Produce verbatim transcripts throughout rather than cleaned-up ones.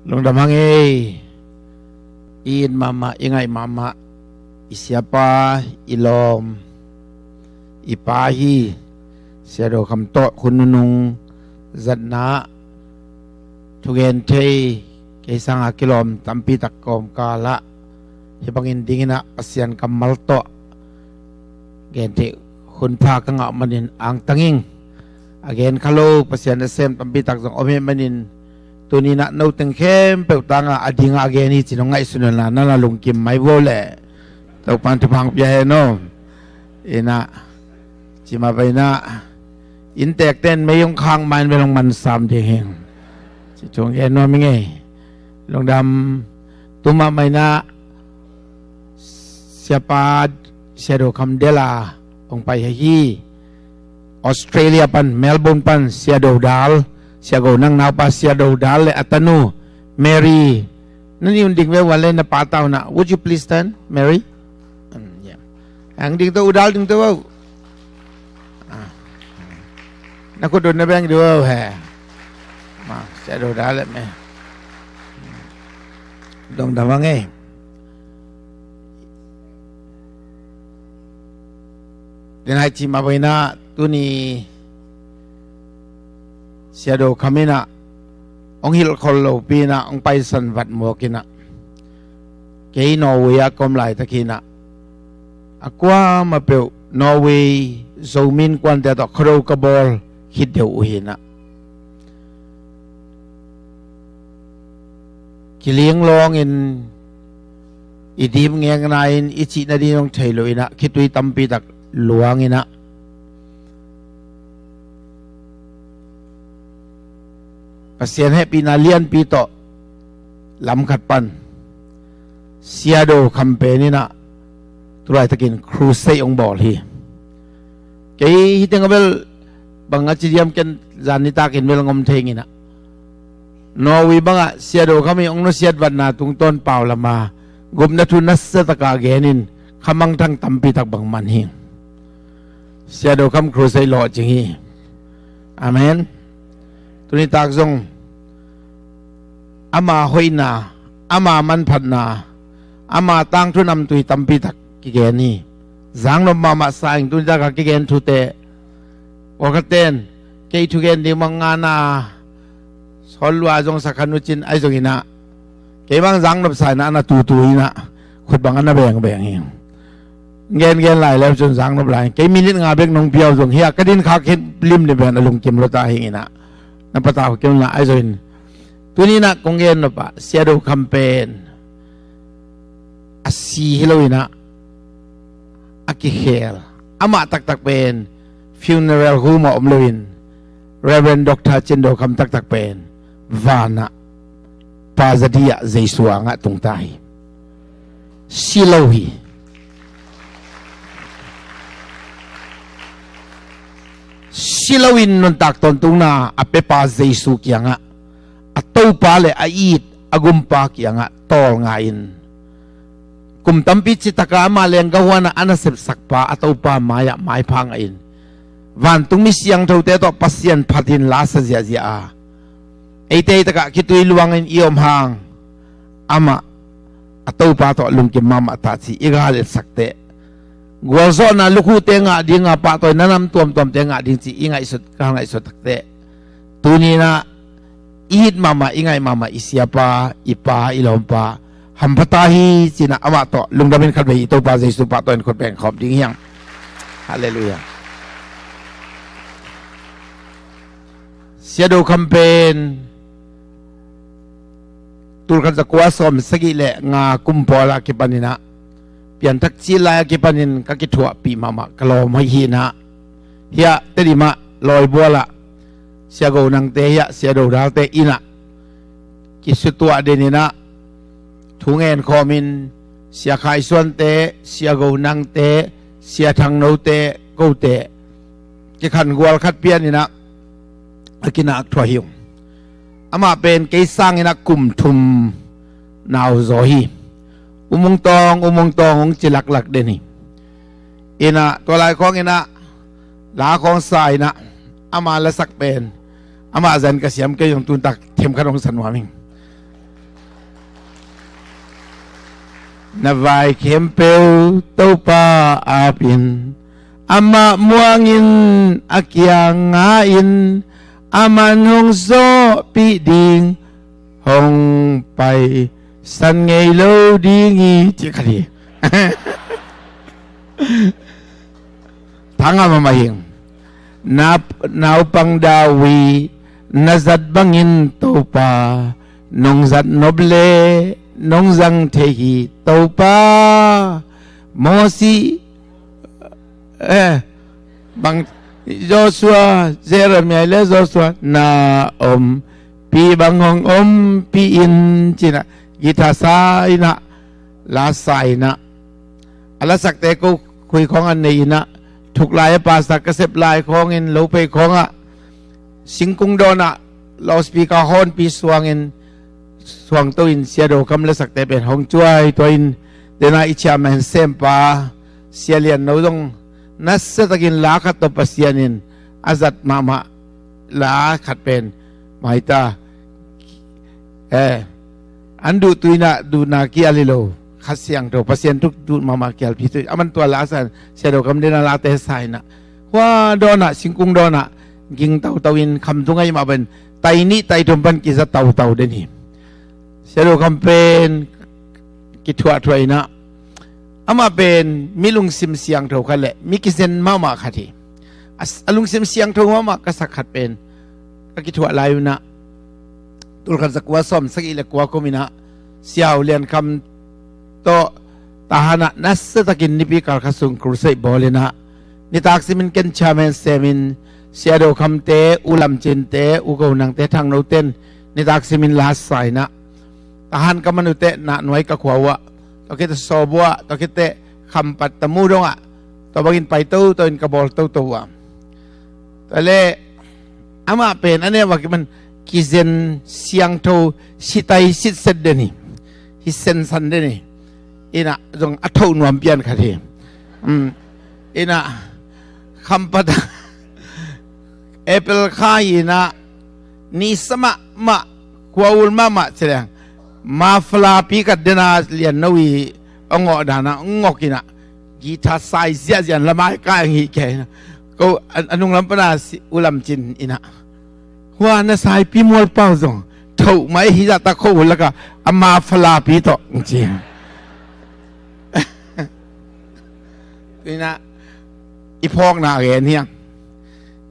Lungdam hang ei. I it mahmah, i ngaih mahmah i siapa, i lawm, i pa hi. Sia Do Kham tawh hun nunung zatna thugen thei, kei sanga kilawm tampi tak kawmkal ah hih bangin dingin ah Pasian kammal tawh gen theih hun pha ka ngah manin angtang ing. A gen kha lo Pasian nasem tampi tak zong om hi manin, tuni-in ah noteng khempeuh tangah a dingah a gen hi ci-in hong ngaihsun un la, na na lungkim mai vo leh Topa'n thupha hong pia hen aw. Inah, ci mah bangin ah, innteekte'n mei hong khak ma-in bel hong mansam ding hi. Ci thu hong gen nuam ing ei. Lungdam. Tu mah bangin ah Siapa Sia Do Kham Dela hong pai hi. Australia pan, Melbourne pan, Sia Do Dal, Sia Go Nang naupa Sia Do Dal leh a tanu Mary. Na nih un ding ve, wan leh na pa tawh na. Would you please stand, Mary? Mm, yeah. Hang ding to, U Dal ding to vo. Ah. Na khut un na beng ding vo he. Ma, Sia Do Dal leh me. Lungdam hang ei. Denai ci mah bangin ah tuni Sia Do Kham in ah hong hilh khol lopi-in ah hong paisan vat mawk in ah, kei Norway ah ka om laitakin ah a kuamah peuh Norway Zomi innkuante tawh khuado ka bawl khit deuh uh hi-in ah, kilinglawngin i dip ngekna-in i cih nading hong thei lo-in ah khitui tampi tak luangin ah, Pasian hehpihna lianpi tawh lam khat pan Sia Do Kham pen in ah tu laitakin crusade hong bawl hi. Kei hih teng ah bel bang a ci diam, ken zan nitakin bel hong om thei ing in ah, Norway bangah Sia Do Kham in hong nusiat vatna tungtawn pau lam a gupna thu nasia takin gen in, khamangthang tampi tak bang man hi. Sia Do Kham crusade lawhcing hi. Amen. Tuni tak zong ama hoihna, ama manphatna, ama tangthu namtui tampi tak kigen hi. Zangnop mahmah sa ing, tuni tak a kigen thute. Pawlkhat ten kei thugen ding bang ngana, sawl lua zong sa kha nu cin, ahi zongin ah kei bang zangnop sa in ah, a na tutu in ah, khut bang a na bengbeng hi. Gengen lai leu cun zangnop lai. Kei minute nga bek nong pia uh zong hi a, ka din khak khin limlim pen a lungkim lo ta hi ing in ah, na patau kei un la, ahi zongin tuni-in ah kong gennop ah Sia Do Kham pen a si hi lo-in ah, a kikhel. Amah taktak pen funeral home ah om loin, Reverend Doctor Cin Do Kham taktak pen vanah Pa Za Di ah Jesu angah tungta hi. Si lo hi. Si loin nuntak tawntungna a pepa Jesu kiangah, a Topa le a it a Gumpa kiangah tawlnga in, kum tampi citaka ama lenggahuan ah a nasepsakpa a Topa mai-ah maipha ngah in, vantung mi siangthote tawh Pasian phatin lasa ziahziah a, eite hi takah khitui luangin i om hang, amah a Topa tawh lungkim mahmah ta ci i galelsak teh, gualzawhna lukhute ngah ding a, pahtawi na nam tuamtuamte ngah ding ci i ngaihsut, ka ngaihsut tak teh, tuni-in ah i it mahmah, i ngaih mahmah i siapa, i pa, i lawmpa hampha ta hi ci-in ah amah tawh lungdamin khatvei i Topa Jesu pahtawi in khut beng khawm ding hi hang. Halleluiah. Sia Do Kham pen tulkhat zakua sawmsagih le nga kum pawl a kipanin ah, pianthak cil lai a kipanin ka kithuahpih mahmah ka lawm hoih hi-in ah, hiah Tedim ah Lawibual ah Sia Go Nangte hiah Sia Do Dalte inn ah kisutuah den in ah, thu ngen khawmin Sia Khai Suante, Sia Go Nangte, Sia Thang Note, kote kikhan gual khat pian in ah a kinak thuah hi ung. Amah pen kei sangin ah kum thum nauzaw hi. Umung tawng, umung tawng hong ci laklak den hi. In ah tua lai khawngin ah la khawng sa in ah, ama lasak pen amah zan ka siam, kei zong tuntak themkhat hong sa nuam ing. Na vai khempeuh Topa apin, amah muangin a kiang nga-in, aman hong zawhpih ding, hong paisan ngei lo ding hi, ci khat hi. Thangah mama hing. Na, naupang David na zat bangin Topa nong zat nop le nong zang thei hi. Topa, Mosi, eh, bang, Joshua, Jeremiah le Joshua na om pi bang hong om pi in, cinah githa sa inah, la sa inah, a lasakte ko khui khawng a nei inah, thuklai a pasa ka sep lai khawngin lo pei khawngah singkung dawnah loudspeaker hawnpi suangin suangto in Sia Do Kham lasakte pen hong cuai tua in, dena i chairman sempa Sia Lian No zong nasiatakin la khat tawh Pasian in a zat mahmah la khat pen maita, eh, an duhtu inah duhna kial hi lo, Kha Siangtho Pasian thu duh mahmah kialpi tu, aman tua la sa in Sia Do Kham dena late sa inah, hua dawnah, singkung dawnah ging tautau in, kham tung ahi mah pen tai nih tai thum pan kiza tautau den hi. Sia Do Kham pen kithuahthuah inah, amah pen mi lungsim siangtho khat le mi kizen mahmah khat hi. A, a lungsim siangtho mahmah ka sak khat pen ka kithuah lai unah, tulkhat zakua sawmsagih le kua kum inah Sia U Lian Kham tawh Tahan ah nasiatakin nipi kal khat sung crusade bawl inah, nitak simin ken chairman semin, Sia Do Khamte, U Lam Cinte, U Go Nangte, Thang Note in nitak simin la sa inah, Tahan ka man uh teh Nahnuai ka khua uh ah, tua khit teh Sawbaw ah, tua khit teh Khampat, Tamu dongah tua bangin pai toto in ka bawl toto uh ah. Tua leh amah pen a neu a kiman kizen siangtho, sitai sitset den hi, hi sensan den hi. Inah zong a thoh nuam pian khat hi. Um, inah Khampat ah April kha inah ni sa mahmah, khua ul mahmah ci leng, muffler pi khat dena Lian No i a ngawh danah ngawk inah, guitar sai ziahziah in lamai kai ang hi kei inah, ko a, a nunglam pana si U Lam Cin inah, hua na saipi mual pau zong thoh mai hi zahtak khua ul lakah a muffler pi tawh, ci. Tuinah i phawkna a gen hiang.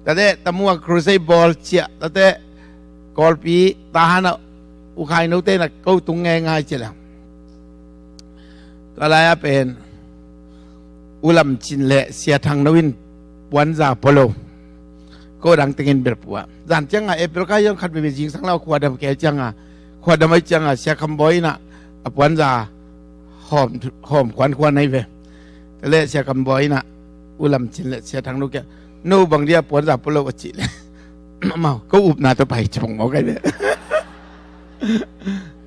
Tate Tamu ah crusade bawl ciah, tate Kawlpi Tahan ah U Khai Note inah ko tung ngeingai ci leng, tua lai-ah pen U Lam Cin le Sia Thang No in puanza pua lo, ko dang tengin bel pua. Zan ciangah April kha zong khat veve zingsang lo khuadam kei ciangah, khuadam ahi ciangah Sia Kham Bawi inah a puanza hawm, hawm khuankhuan ahi ve. Tua leh Sia Kham Bawi inah U Lam Cin le Sia Thang No kiang, no bang dia puanza pua lo a cih leh, amau, ko upna tawh pai ci bang maw kai ve.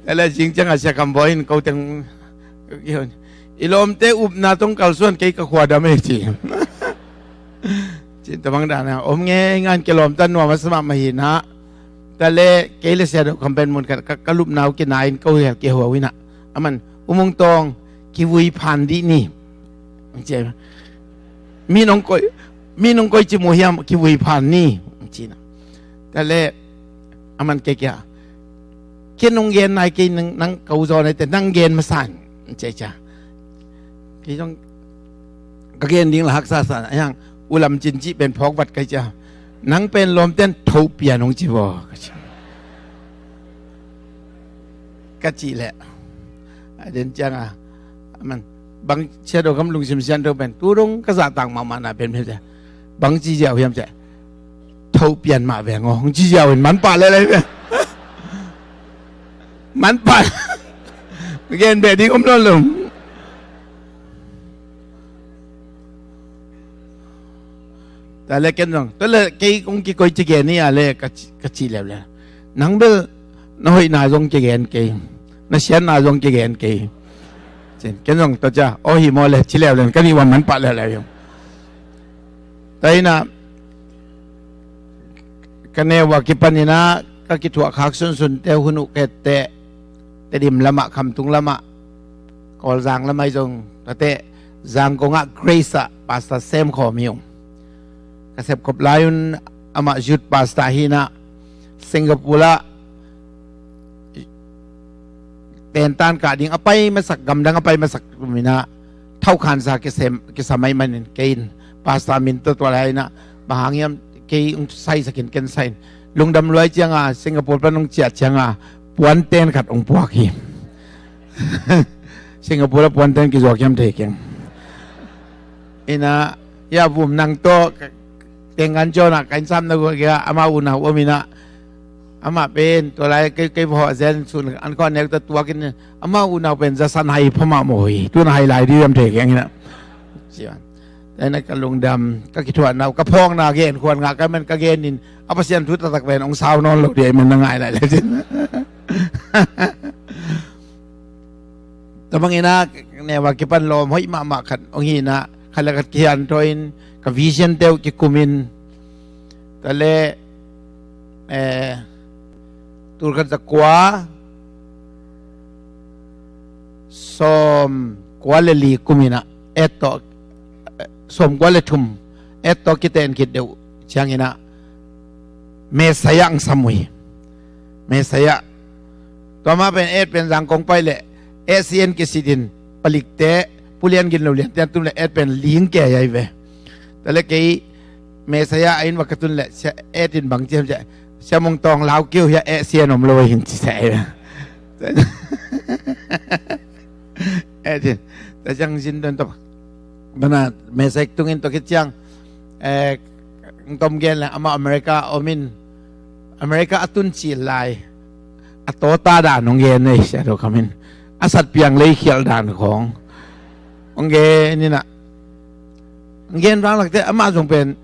Tua leh zing ciangah Sia Kham Bawi in ko teng, i lawmte upna tawh kalsuan kei ka khuadam e ci. Cin tua bang danah om ngeingai in, kilawmta nuam a sa mahmah hi inah. Tua leh kei le Sia Do Kham pen mun khat ka, ka lupna uh kina in ko hel kihuau inah, aman, U Mung Tawng, kivui phan dih ni, ci. Mi nong koi, mi nong koi ci mu hiam, kivui phan ni, ci inah. Tua leh aman kei kiang, kei nong gen nai kei, nang, nang ko zaw nai teh nang gen masa in, ci cia. Kei zong ka gen ding la haksa sa, a hiang U Lam Cin cih pen phawk vat kai cia. Nang pen lawmten thoh pian hong ci vaw, ka ci. Ka cih leh a den ciangah, aman, bang, Sia Do Kham lungsim siangtho pen tu dong ka zahtak mahmahna pen, pen cia, bang ci ziau hiam cia, thoh pian mah veng aw, hong ci ziau in manpah lehleh ve. Manpah. Gen beh ding om nawn lo. Tua leh ken zong, tua leh kei kong kikoi ci gen hi a leh ka ci, ka ci leuleu. Nang bel na hoihna zong kigen kei, na siatna zong kigen kei. Cin, ken zong tua cia, aw hi maw leh ci leuleu, ka nih ua manpah leuleu hi. Tua inah ka neu a kipan inah ka kithuah khak sunsunte hun uh ka etteh, Tedim lamah, Khamtung lamah Kawlzang lamai zong tate Zangkong ah Grace ah pastor sem khawm hi ung. Ka sepkhop lai un amah youth pastor hi inah Singapore ah tentan kah ding a pai masak, gamdang a pai masak kum inah thaukhansa kisam, kisam ahih manin kei in pastor min tawh tua lai inah bang hang hiam kei hong saisak in ken sai in lungdam luai cianga Singapore pan hong ciah cianga puanten khat hong puak hi. Singapore ah puanten kizuak hiam thei keng. Inah ya vum nang tawh tengkan ciawnah ka innsam na gua kia amah unau om inah amah pen tua lai kei, kei vawh zen sun an khaw nek ta tuak in amah unau pen zasan hai phamah maw hi, tuna hai lai dih hiam thei keng inah. Sia. Taina ka lungdam, ka kithuahna uh, ka phawkna gen khuan ngah ka man ka gen in a Pasian thu taktak pen hong sau nawn lo dih a i man na ngai lai le cin. Tabang inah neu a kipan lawm hoih mahmah khat hong hi inah khat le khat kihian thaw in ka vision teuh kikum in tale eh, tulkhat zakua sawm kua le li kum inah et tawh, eh, sawm kua le thum et tawh kiten khit deuh ciang inah Messiah ang sam uh hi. Messiah. Tua mah pen et pen Zangkong pai le et sian kisit in palikte pulian gin lo liante an tum le et pen ling kei ai ve. Tale kei Messiah a inn va ka tun le et in bang ciam cia Sia Mung Tawng lau keu hia et sian om lo hin ci sa ai ve. Et in ta ciang zin don tawh bana Messiah tungin tawh khit ciang eh, tom gen le amah America om in America a tun cil lai a tawta dan hong gen nei sia do khamin a satpiang lei khialh dan khawng hong gen inah hong gen vang lakte amah zong pen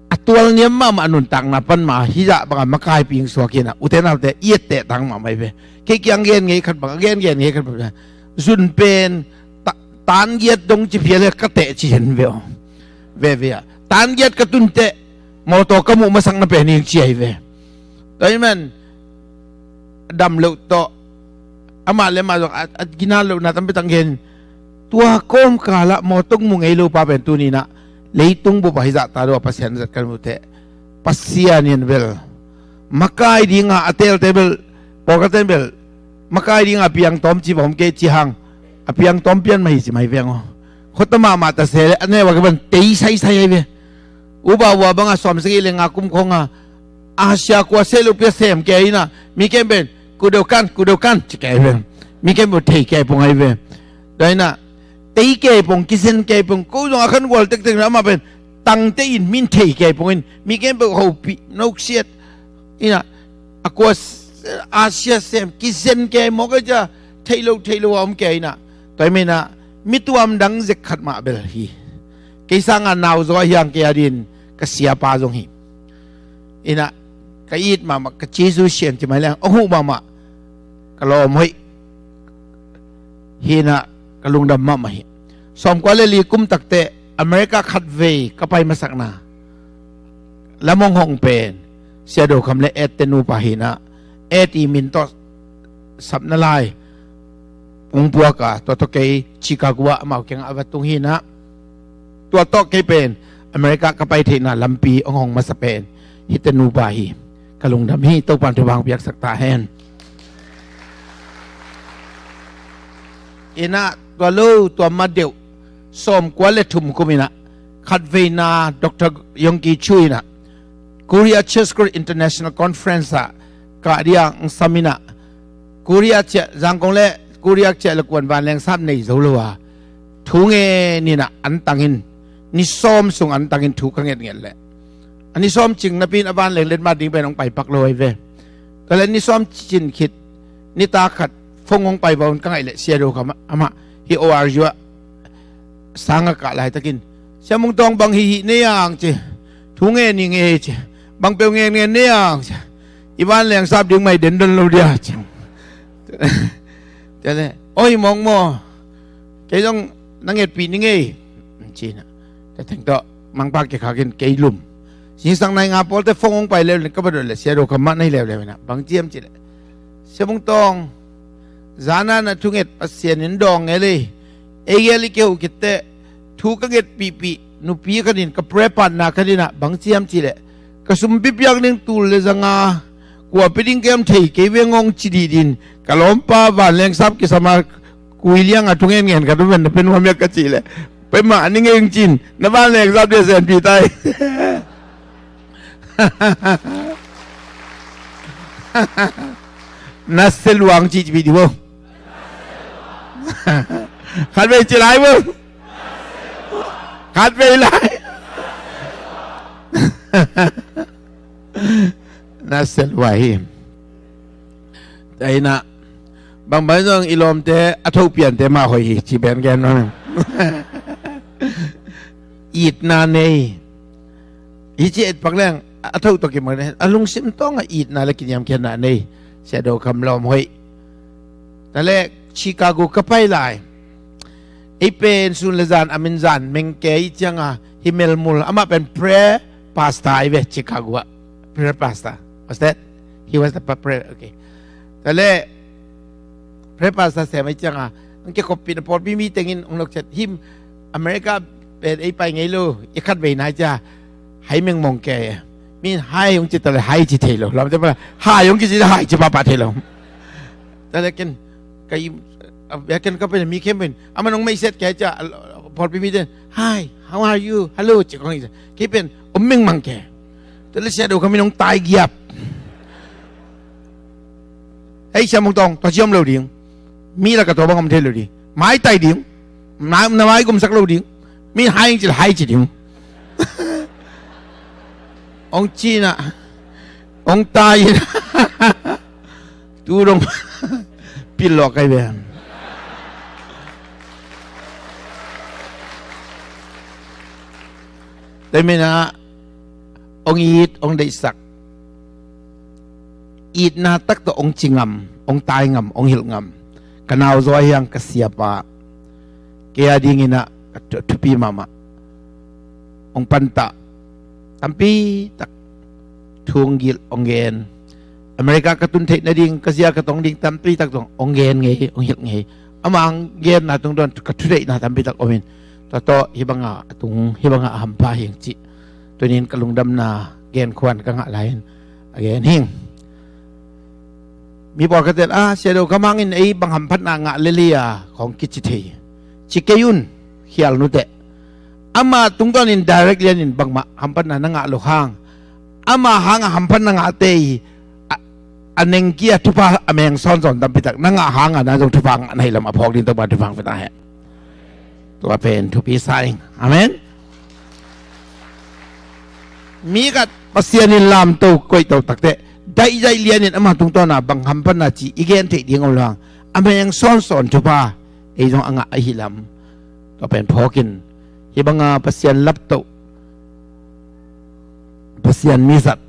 a tual niam mahmah nuntakna pan mah hizah bangah makai ping suak inah ute naute i etteh tang mahmah hi ve. Kei kiang gen ngei khat bang a gen gen ngei khat bang zun pen ta-, tan giat dong ci phial le ka teh ci hen ve aw. Veve ah tan giat ka tun teh mawtaw ka muh masak na pen hi ci ai ve. Tua hi man dam loh tawh amah le amah zong a, a gina lohna tampi tak gen. Tua kawmkal ah mawtaw mu ngei lo pa pen tuni inah leitung bup ah hizah ta dua Pasian zat kan mu teh Pasian in bel makai dinga a telte bel pawlkhatte in bel makai dinga a piang tawm ci bawm kei ci hang a piang tawm pian mah hi ci mai veng aw. Khuata mahmah ta se le a neu a kiban tei saisai ai ve. Uba ua banga sawm sagih le nga kum khawnga Asia kua seh lo pia sem kei inah mi kem pen kudeuh kan kudeuh kan ci kei pen mi kem pen thei kei pong ai ve. Tua inah tei kei pong kisen kei pong ko zong a khan gual tektek na amah pen tangte in min thei kei pong in mi kem pen hopih noksiat inah a kua Asia sem kisen kei mawk a cia theih lo theih lo a om kei inah tua i menah mi tuam dang zek khat mah bel hi. Kei sanga nau zaw a hiang kei a din ka siapa zong hi. Inah ka it mahmah ka Jesu sian ci mai leng a huh mahmah ka lawm hoih hi inah ka lungdam mahmah hi. Sawmkua le li kum takte America khatvei ka pai masakna lam hong hong pen Sia Do Kham le et te nupa hi inah et i min tawh sapna lai hong puak a tua tawh kei Chicago ah amau kiangah a va tung hi inah tua tawh kei pen America ka pai theihna lampi hong hong masa pen hite nupa hi. Ka lungdam hi. Topan thupha hong piaksak ta hen. Inah tua lo tua ma deuh sawmkua le thum kum inah khatveina Doctor Yonggi Cho inah Korea Church School International Conference ah kah dia ang sam inah Korea ciah Zangkong le Korea ciah le kuan vanleng sap nei zo lo a thu ngen inah an tangin ni sawm sung an tangin thu ka ngetnget leh a ni sawm cing napi in a vanleng letmat ding pen hong paipak lo ai ve. Tua le ni sawm cin khit nitak khat phone hong pai vaun ka ngaih leh Sia Do Kham amah hi O R U ah sang a kah laitakin Sia Mung Tawng bang hihih nei ang ci thu ngen i ngei ci bang peuh ngen ngen nei ang ci i vanleng sap ding mai den don lo dia ci. Tua le oi mawng maw kei zong na ngetpih ni ngei ci inah tua teng tawh mangpa kikhak in kei lum. Singsang nai nga pawlte phone hong pai leuleu ka va dot le Sia Do Kham mah na hi leuleu inah bang ciam ci le Sia Mung Tawng Zana na thunget Pasian in dawng ngel ei. Ei gel i keu kitteh thu ka ngetpihpih nupi khat in ka prayer partner khat in ah bang ciam cihleh ka sumpi piak ding tul le zanga kua pia ding kem thei kei veng hong ci dihdin ka lawmpa vanleng sap kisama kui lianga thungen ngen khat uven na pia nuam ia ka cihleh paima a ni ngeng cin na vanleng sap dia senpi tai. Na seluang cihcipih dih bo. Khat vei ci lai bo. Khat vei lai. Na seluang hi. Taina bangbang zong i lawmte a thopiante mah hoih hi ci ben gen no. Itna nei. Hi ci et pak leng a tho tawh kimak nei a lungsim tawng a itna le kiniamkhiatna nei. Sia Do Kham lawm hoih. Tale Chicago ka pai lai. Ei pen sun le zan a min zan mengke i cianga hi melmul amah pen prayer pastor i ve Chicago ah. Prayer pastor. Was that? He was the pa- prayer. Okay. Tale prayer pastor sem i cianga ang ke koppih na pawlpi mi tengin ong lok chet him America pen ei pai ngei lo i khat vei nai cia hai meng mong ke min hai ong ci tale hai ci thei lo lam te pa hai ong ki ci hai ci papa thei lo. Tale ken kai a ken ka pen mi kem pen ama nong mei set ke cia pawlpi mi ten hi, how are you, hello ci kong i cia kei pen om meng mang ke. Tale Sia Do Kham in ong tai giap. Hei Sia Mung Tong tua ciam lo ding. Mi la ka tua bang om thei lo ding. Mai tai ding. Na mai gumsak lo ding. Mi hai cil hai ci ding. Ong cina ong tai. Tu dong pil lo kai ben. Taimina ong it ong deihsak. Itna tak tawh ong ci ngam ong tai ngam ong hilh ngam. Ka nau zaw hiang ka siapa kei a dinginah ka thupi mahmah. Ong pantah tampi tak thung gilh ong gen. America ka tun theih nading ka zia ka tong ding tampi tak tong ong gen ngei ong hilh ngei. Amang genna tungdawn ka thutheihna tampi tak omin tua tawh hibanga a tung hibanga a hampha hiang cih tunin ka lungdamna genkhuan ka ngah lai-in a gen hing. Mi pawlkhatten a Sia Do Kham hangin ei bang hamphatna ngah lel hi a khawng kici thei ci kei un. Khial nuteh ama tungtawnin direct lianin bangmah hamphatna na ngah lo hang ama hanga hamphatna ngahte i a nengkia thupha a meng sawnsawn tampitak na ngah hanga na zong thupha ngah na hi lam a phawk ding Topa thupha ngah peta hen. Tua pen thupi sa ing. Amen. Mi khat Pasian in lamto koihto takteh daihdaih lianin ama tungtawna bang hamphatna ci i gen theih ding om lo hang a meng sawnsawn thupha ei zong a ngah ahi lam. Tua pen phawkin hibanga Pasian laptoh Pasian mizat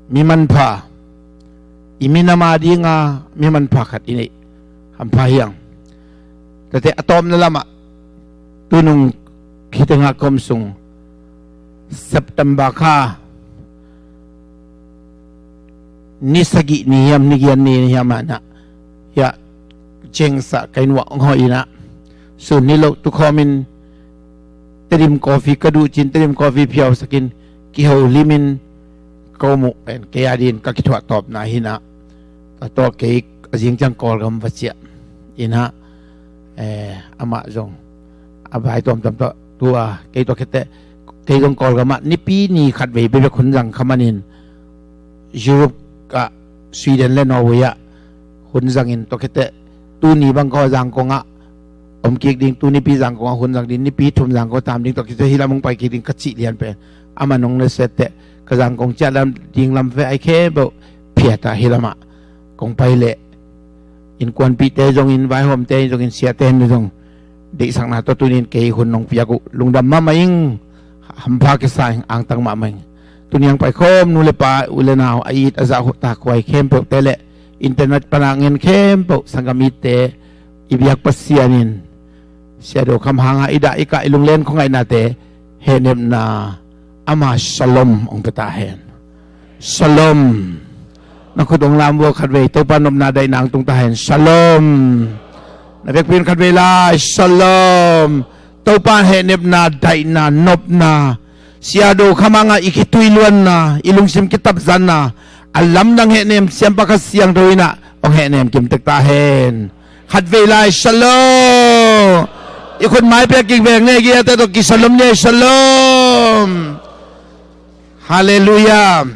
mi manpha i minam a dinga mi manpha khat i neih hampha hiang. Tate a tawpna lamah tunung khitengah ka om sung September kha ni sagih ni hiam ni giat ni hiam anah hiah cengsa kai nuah hong hawh inah sun ni loh tukhawmin Tedim coffee ka duh cin Tedim coffee phiausakin kiho limin ka um uh pen kei a din ka kithuah tawpna hinah. Tua tawh kei a zing ciang Kawlgam va ciah inah amah zong a vai tuamtuam tawh tua kei tua khete kei zong Kawlgamah nipi ni khat vei bebek hun zang kha manin Europe ah Sweden le Norway ah hun zangin tua khete tuni bang kaw Zangkong ah om kik ding tu nipi Zangkong ah hun zang ding nipi thum Zangkong tam ding tua khete hi lam hong pai kik ding ka cih lian pen ama nong na sette ka Zangkong ciah lam ding lam fe ai khempeuh phiatah hi lamah kong pai leh innkuanpihte zongin vaihawmte zongin siate in zong deihsakna tawh tunin kei hun nong piak uh lungdam mahmah ing. Hampha kisa ing angtang mahmah ing. Tuniang paikhawm nu le pa u le nau a it a zah uh takhuai khempeuhte le internet pana ngen khempeuh sanggam itte i biak Pasian in Sia Do Kham hanga i dah i kah i lunglen khuangaihnate hehnepna ama shalom hong pia ta hen. Shalom. Na khut hong lam vua khatvei, Topa nopna daihna hong tung ta hen. Shalom. Na vekpi in khatvei lai, shalom. Topa hehnepna daihna nopna, Sia Do Kham hangah i khitui luanna, i lungsim kitapzanna, a lamdang hehnem siampa Kha Siangtho in ah hong hehnem kimtek ta hen. Khatvei lai, shalom. I khut mai pia kik veng ne, giate tawh kishalom ne, shalom. Halleluiah.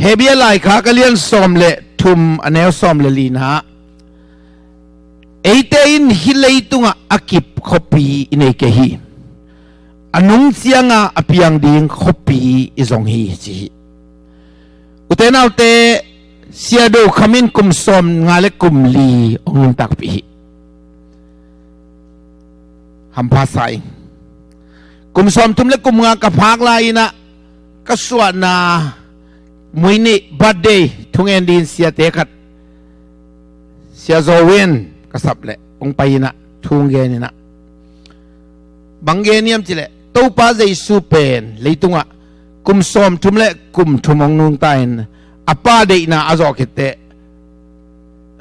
Hebru laikhak a lian sawm le thum, a neu sawm le lina, eite in hih leitungah a kip khuapi i nei kei hi. A nung cianga a piang ding khuapi i zong hi, ci hi. Ute naute, Sia Do Kham in kum sawm nga le kum li hong nuntakpih hi. Hampha sa ing. Kum sawmthum le kum nga ka phak lai-in ah ka suahna mui nih birthday thungen dingin siate khat, Sia Zo Win, ka sap leh hong pai-in ah thu hong gen-in ah, bang gen hiam cih leh, Topa Jesu pen leitungah kum sawmthum le kum thum hong nungta-in a Pa deihna a zawh khit teh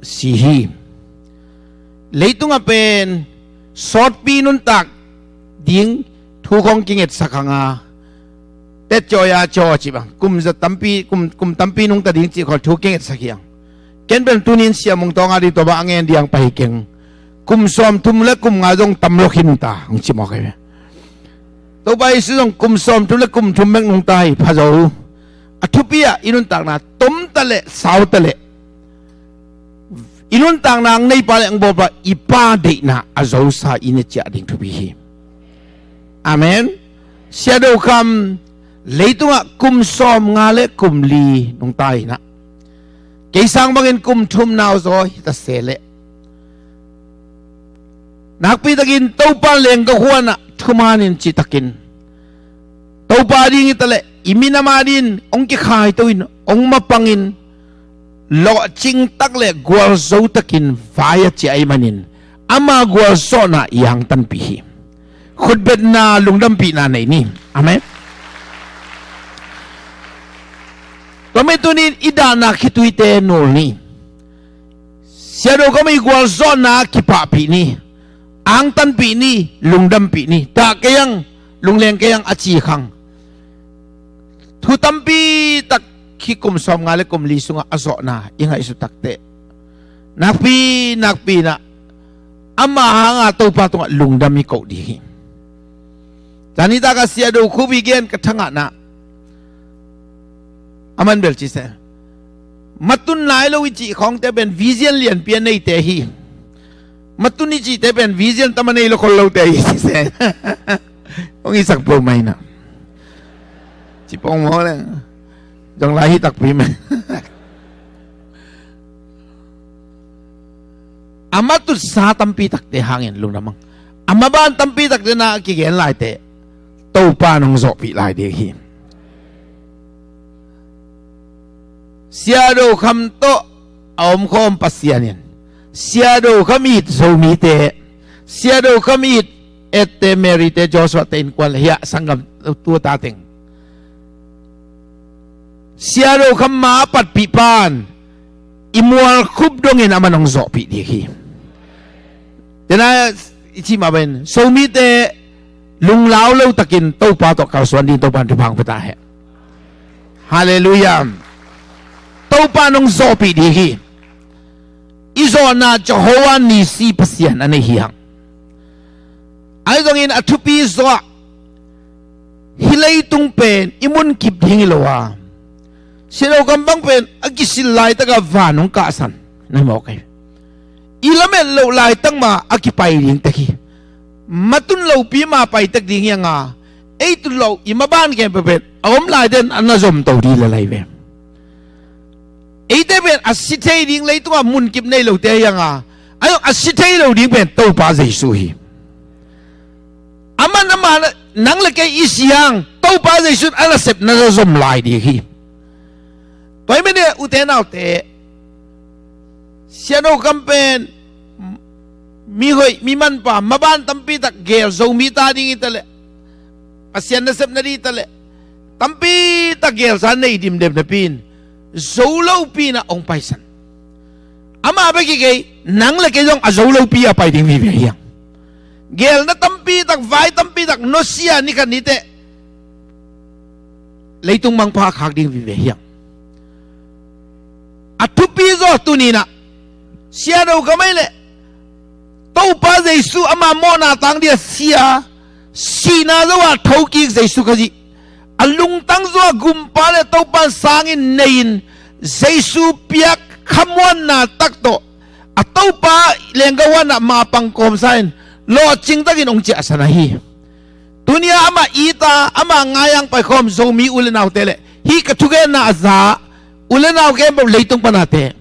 si hi. Leitungah pen sawtpi nuntak ding thu khawng kingetsak hang a, tet cawi a caw cih bang, kum za tampi, kum, kum tampi nungta ding cih khawng thu kingetsak hi hang. Ken pen tuni-in Sia Mung Tawng a ding tua bang a ngen ding pai keng. Kum sawmthum le kum nga zong tam lo khin ta, hong ci mawk hi ve. Topa Jesu zong kum sawmthum le kum thum bek nungta hi, pha zo. A thupi ah i nuntakna tom ta leh, sau ta leh, i nuntakna hong neipa le hong bawlpa i Pa deihna a zosa i na ciah ding thupi hi. Amen. Sia Do Kham leitungah kum sawm nga le kum li nungta-in ah, kei sang bangin kum thum nauzaw hi ta se leh, nakpitakin Topa lengka huan ah thumanin cihtakin, Topa ding hi ta leh i minam a dingin hong kikhaito-in, hong mapangin, lawhcing tak le gualzo takin vai a ciah ahih manin, ama gualzawhna i angtanpih hi. Khutbetna, lungdampihna nei ni. Amen. Tua mah tuni-in i dahna khituite nul ni. Sia Do Kham i gualzawhna kipahpih ni, angtanpih ni, lungdampih ni. Dah kei ang, lungleng kei ang a ci khang. Thu tampi tak hih kum sawm nga le kum li sungah a zawhna i ngaihsut tak teh, nakpi nakpi-in ah ama hanga Topa tungah lungdam i koh ding hi. Zani tak a Sia Do Khup i gen ka thangahna a man bel ci se. Matun nai lo i cih khawngte pen vision lianpi a neite hi. Matun i cihte pen vision tam a nei lo khol lote hi ci se. Hong i sak peuhmah in ah, ci pong maw leh, zong lai hi takpi mah. A matutsa tampi takte hangin lungdam hang. A maban tampi takte na kigen laite Topa in hong zawhpih lai ding hi. Sia Do Kham tawh a omkhawm Pasian in Sia Do Kham it Zomite, Sia Do Kham it Ette, Mary te, Joshua te innkuan le hiah sanggam tu ta teng, Sia Do Kham ma a patpih pan i mual khup dongin aman hong zawhpih ding hi. Tena i cih mah bangin Zomite lunglau lo takin Topa tawh kalsuan ding Topa in thupha hong pia ta hen. Halleluiah. Topa in hong zawhpih ding hi. I zawhna Jehovah Nissi Pasian a nei hi hang. Ahi zongin a thupi zawh ah, hih leitung pen i munkip ding hi lo a, Sia Do Kham bang pen a kisil laitak a van hong kahsan na hi mawk hi. I lamet loh laitak ma a kipai ding tek hi. Matun lopi ma pai tek ding hi hang a, ei tun loh i maban khempeuh pen a om laite in a na zomto ding lel ahi ve. Eite pen a si thei ding, leitungah munkip nei lote hi hang a, a zong a si thei lo ding pen Topa Jesu hi. Aman ama, nang le kei i si hang Topa Jesu in a nasepna na zom lai ding hi. Tua ahih manin ute naute, Sia Do Kham pen mi hoih, mi manpha, maban tampi tak gel, Zomi ta ding hi ta leh, Pasian nasepna ding hi ta leh, tampi tak gelsa nei dimdem napi in zo lopi in ah hong paisan. Amah bek hi kei, nang le kei zong a zo lopi a pai ding vive hiang. Gelna tampi tak, vai tampi tak, nusia ni khat ni teh leitung mangpha a khak ding vive hiang. A thupi zaw tuni in ah Sia Do Kham ahi leh Topa Jesu ama mawhna tang ding a sia, sihna zo a thokik Jesu Khazih, a lungtang zaw a gumpa le Topa sangin nei in, Jesu piak khamuanna tak tawh a Topa lenggah huan ah mapang kawmsa in lawhcing takin hong ciahsan ahi. Tuni a amah it a, amah ngai-a hong paikhawm Zomi u le naute le hih ka thugenna a za u le nau khempeuh leitung pan a te,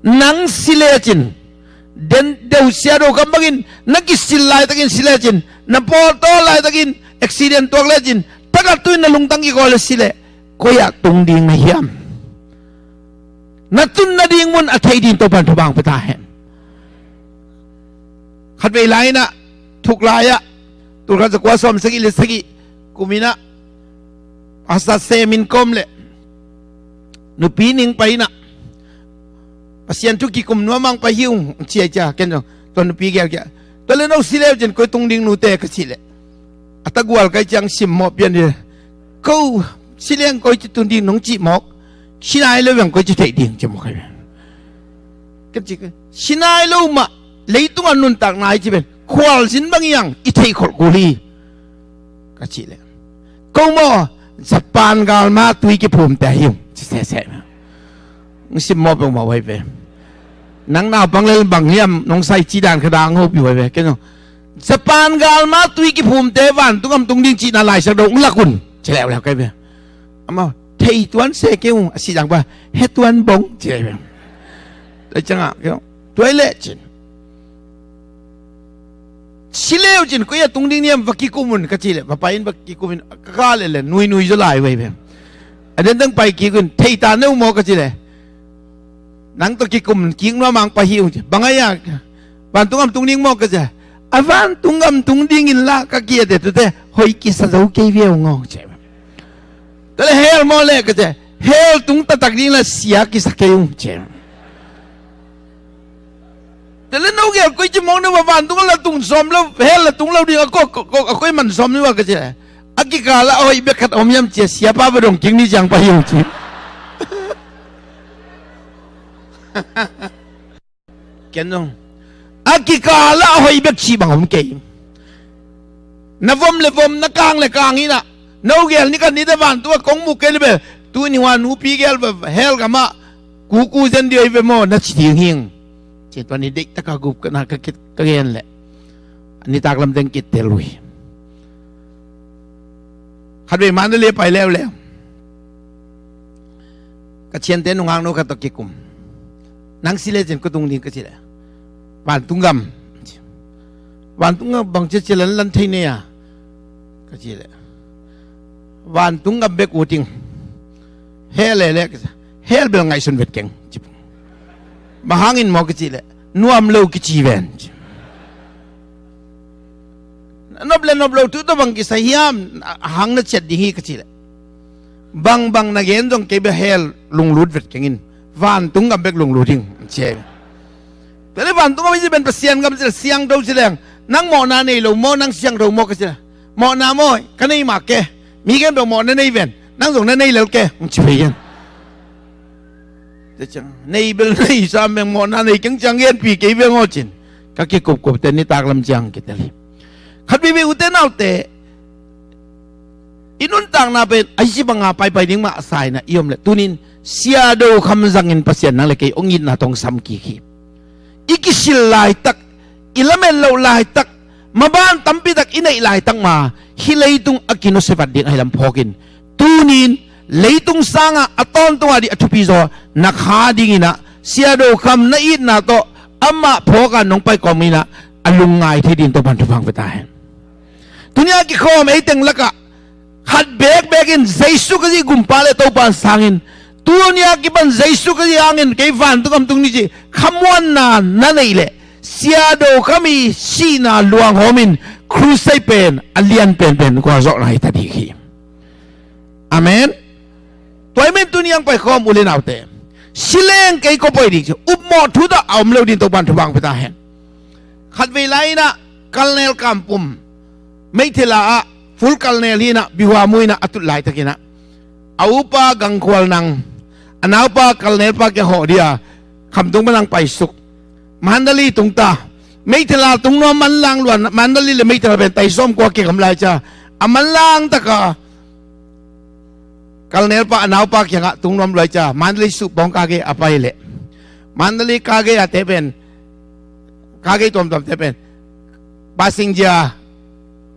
nang si lecin, den deuh Sia Do Kham bangin na kisil laitakin si lecin, na pawltawl laitakin accident tuak lecin, takah tu in na lungtang kikawl le si leh, koi ah tung ding na hiam? Na tun nading mun a theih ding Topan thupha hong pia ta hen. Khatvei lai in ah, thuk lai ah, tulkhat zakua sawmsagih le sagih kum in ah, Pastor Sem in kawm le nupi ning pai in ah, Pasian thu kikum nuam a hong pai hi ung, ci a, cia ken zong tua nupi gel kia, tua le no si leu cin koi tung ding nute, ka cih leh, a tagual kai ciang simmawh pian hi. Ko si leng koi ci tung ding nong cih mawk, si nai lo beng koi ci theih ding, ci mawk kai. Ka ci, si nai lo mah leitung a nuntak nai ci pen khualzin bang hiang i theih kholh kul hi, ka cih leh, ko maw, Japan galma tui kiphumte hi ung, ci sese. Ng simmawh peuhmah uh ahi ve. Nang naupang le bang hiam nong sai ci dan kha dang hopih uh ahi ve. Ken zong Japan galma tui kiphumte vantung gam tung ding cihna Lai Siangtho hong lak un, ci leuleu kai ve. Amau thei tuan se kei ung, a si dang pa he tuan bong, ci leuleu. Lai ciangah kei ung, tuai leh cin. Si leu cin koi a tung ding niam, va kikum un, ka cih leh va pai in, va kikum in, ka kah leh leh nuinui zaw lai uh ahi ve. A den teng pai kik un, thei ta neu maw, ka cih leh, nang tawh kikum kik nuam a hong pai hi ung, ci. Bang a ia, vantung gam tung ding maw, ka cih leh, a vantung gam tung ding in lah ka kiate tute hoih kisa zo kei ve ung aw, ci. Tua leh hell maw leh, ka cih leh, hell tung taktak ding lah sia kisa kei ung, ci. Tua leh no gel koi ci mawk na uh a, vantung a la tung sawm lo, hell la tung lo ding a, ko, ko, ko, a koi man sawm na uh a, ka cih leh, a kikal ah a hoih bek khat om hiam, ci a, siapa va dong kik ni ciang pai hi ung, ci. Ken zong a kikal ah a hoih bek cih bang om kei. Na vom le vom, na kang le kang in ah, no gel ni khat ni teh vantung ah kong mu kei le bel, tuni hua nupi gel bel hell gam ah kuku zen ding hi ve maw, na ci ding hi ing. Ci tua ni deihtak a gup ka na ka kit ka gen leh, a nitak lam teng kitel uh hi. Khatvei Mandalay pai leuleu, ka ciante nungak nu khat tawh kikum. Nang si lecin koi tung ding, ka cih leh, vantung gam. Vantung gam bang cia cia lan lan thei nei a, ka cih leh, vantung gam bek ut ing. Hell leh leh, ka cih, hell bel ngaihsun vet keng, ci. Bang hangin maw, ka cih leh, nuam lo kici ven, ci. Nop le nop lo thu tawh bang kisai hiam, a hang na ciat ding hi, ka cih leh, bang bang na gen zong kei bek hell lunglut vet keng in, vantung gam bek lunglut ing, ci. Tua leh vantung gam hi ci pen Pasian gam ci leh siangtho ci leng, nang mawhna nei lo maw, nang siangtho maw, ka cih leh, mawhna maw, ka nei mah ke, mi khempeuh mawhna nei ven, nang zong na nei lel ke, hong ci phei hian. Tua ciang nei bel nei sam meng, mawhna nei keng ciang genpi kei veng aw, cin ka kikupkup teh nitak lam ciang kitel hi. Khat veivei ute naute, i nuntakna pen a hi ci banga paipai ding mah sa in ah i om leh, tunin Sia Do Kham zangin Pasian nang le kei hong itna tawh hong sam kik hi. I kisil laitak, i lamet loh laitak, maban tampi tak i neih laitak ma, hih leitung a kinusia vat ding ahi lam phawkin, tunin leitung sangah a tawntung a ding a thupi zaw na kha dingin ah, Sia Do Kham na itna tawh amah phawk a nong pai kawm in ah, a lungngai thei ding Topan thupha hong pia ta hen. Tuni a kikhawm ei teng lakah khat bekbek in Jesu Khazih Gumpa le Topa sangin, tuni a kipan Jesu Khazih hangin kei vantung gam tung ni cih khamuanna na neih leh, Sia Do Kham i sihna luanghawm in crusade pen a lian penpen gualzawhna hi ta ding hi. Amen. Niang paikhawm u le naute, si leng kei kong pai ding ci, upmawh thu tawh a om lo ding Topan thupha pia ta hen. Khatvei lai-in ah Colonel Kampum meithela ah full colonel hi-in ah bihuamu in ah a tut laitakin ah a upa Gangkhual Nang, a naupa Colonel pa kiang hawh ding a Khamtung pan hong paisuk. Mandalay tung ta. Meithela tung nuam manlang lua, Mandalay le meithela pen tai sawmkua kigamla hi ci a, a manlang tak a Colonel pa a naupa kiangah tung nuam lua hi ci a, Mandalay suh pawng ka gei a pai leh, Mandalay ka gei a te pen, ka gei tuamtuam te pen, passenger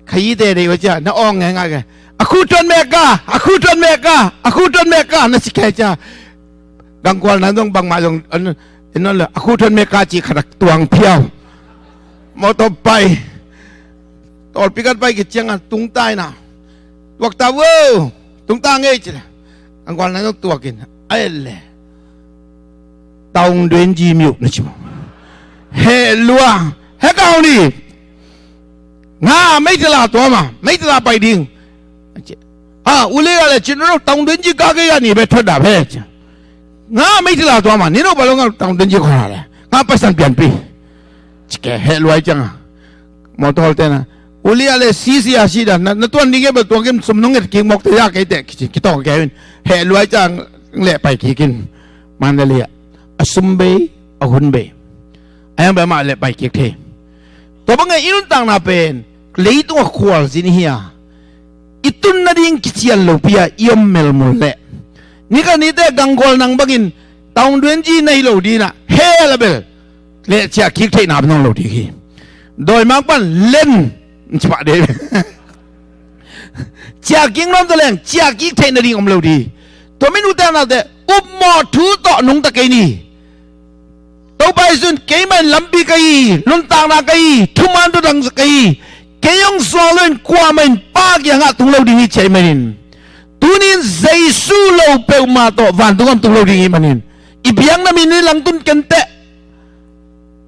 khayi te dei uh ci a, na awng ngai ngai ke. A khu tuan mek ka, a khu tuan mek ka, a khu tuan mek ka, na ci kei ci a. Gangkhual Nang zong bangmah zong an, an, an, a khu tuan mek ka ci khat a tuang phiau. Motor pai. Tawlpi khat pai khit ciangin tung ta in ah, tuak ta vo, tung ta ngei ci leh, Gangkhual Nang zong tuakin a et leh, Taung Duen Ji Miuk na ci maw. Heh lua, he kau ni. Nga meithela tuam a, meithela pai ding. A, u le a le cin ro, Taung Duen Ji ka gei a ni be thot da be ci. Nga meithela tuam a, ni no ba lo nga Taung Duen Ji kho na le. Nga pasan pianpi. Ci ke, heh lua hi ciang a. Mawtaw hawlte na, u le a le sisi a si da, na, na tuan ding e bel tuang kim sum nong nget kik mawk te ya kei teh, ki, kitawng kei in. Heh lua hi ciang leh pai kik in. Mandalay ah. A sum bei, a hun bei. A yang bei mah leh pai kik thei. Tua bang e i nuntakna pen, leitung a khualzin hi a, i tun nading kician lopi a i om melmul leh, ni khat ni teh Gangkhual Nang bangin Taung Duen Ji na hi lo ding in ah, heh la bel leh ciah kik theihna nong lo ding hi. Dawimangpa in len, ci pah ding. Ciah kik nuam ta leng, ciah kik theih nading om lo ding. Tua min ute naute, upmawh thu tawh nungta kei ni. Topa Jesu in, keimah in lampi ka hi, nuntakna ka hi, thuman thuthang ka hi. Kei hong suang loin kuamah in Pa kiangah tung lo ding hi ci ahih manin, tuni in Jesu lo peuhmah tawh vantung gam tung lo ding hi manin, i biakna min in langtun ken teh.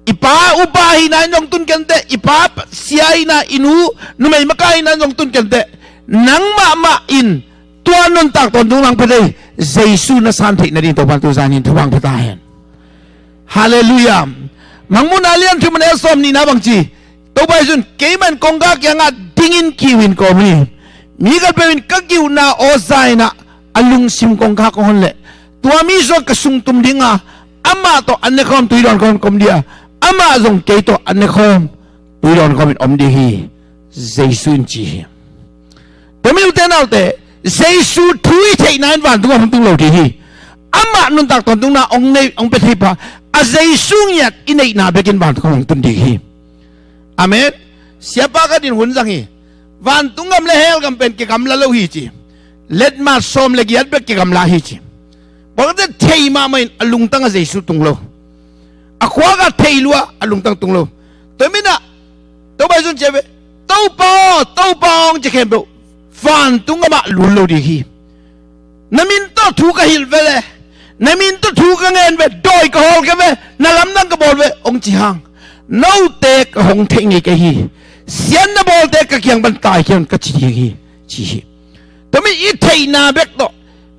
I pa upa hihna in zong tun ken teh, i pa sia hihna, i nu numei maka hihna in zong tun ken teh. Nang mahmah in tua nuntak tawntung nang pia thei Jesu na san theih nading Topa'n tuzan in thupha pia ta hen. Halleluiah. Mangmuhna lian thum a neu sawm nihna bang ci, Topa Jesu in, keimah in kongkhak kiangah dingin kiu in ka om hi. Mi khatpeuh in ka kiuhna aw za in ah a lungsim kongkhak hong hon leh, tua mi sungah ka sung tum ding a, amah tawh an ne khawm, tui dawn khawm ka om ding a, amah zong kei tawh an ne khawm, tui dawn khawm in om ding hi, Jesu in ci hi. Tua mi ute naute, Jesu thu i theihna in vantung a hong tung lo ding hi. Amah nuntak tawntungna hong nei, hong pia thei pa, a Jesu ngiat i neihna bekin vantung a hong tun ding hi. Amen. Siapa khat in hun zang hi. Vantung gam le hell gam pen kigamla lo hi ci. Letmat sawm le giat bek kigamla hi ci. Bawlkate thei mahmah in a lungtang a Jesu tung lo. A khuak a thei lua, a lungtang tung lo. Tua min ah Topa Jesu in ci a ve, Topa aw, Topa aw hong ci khempeuh vantung gam ah lut lo ding hi. Na min tawh thu ka hilh ve le, na min tawh thu ka ngen ve, dawi ka hawl kei ve, na lamdang ka bawl ve hong ci hang, note ka hong theih ngei kei hi. Siatna bawlte ka kiang pan taikhia un ka ci ding hi, ci hi. Tua mi i theihna bek tawh,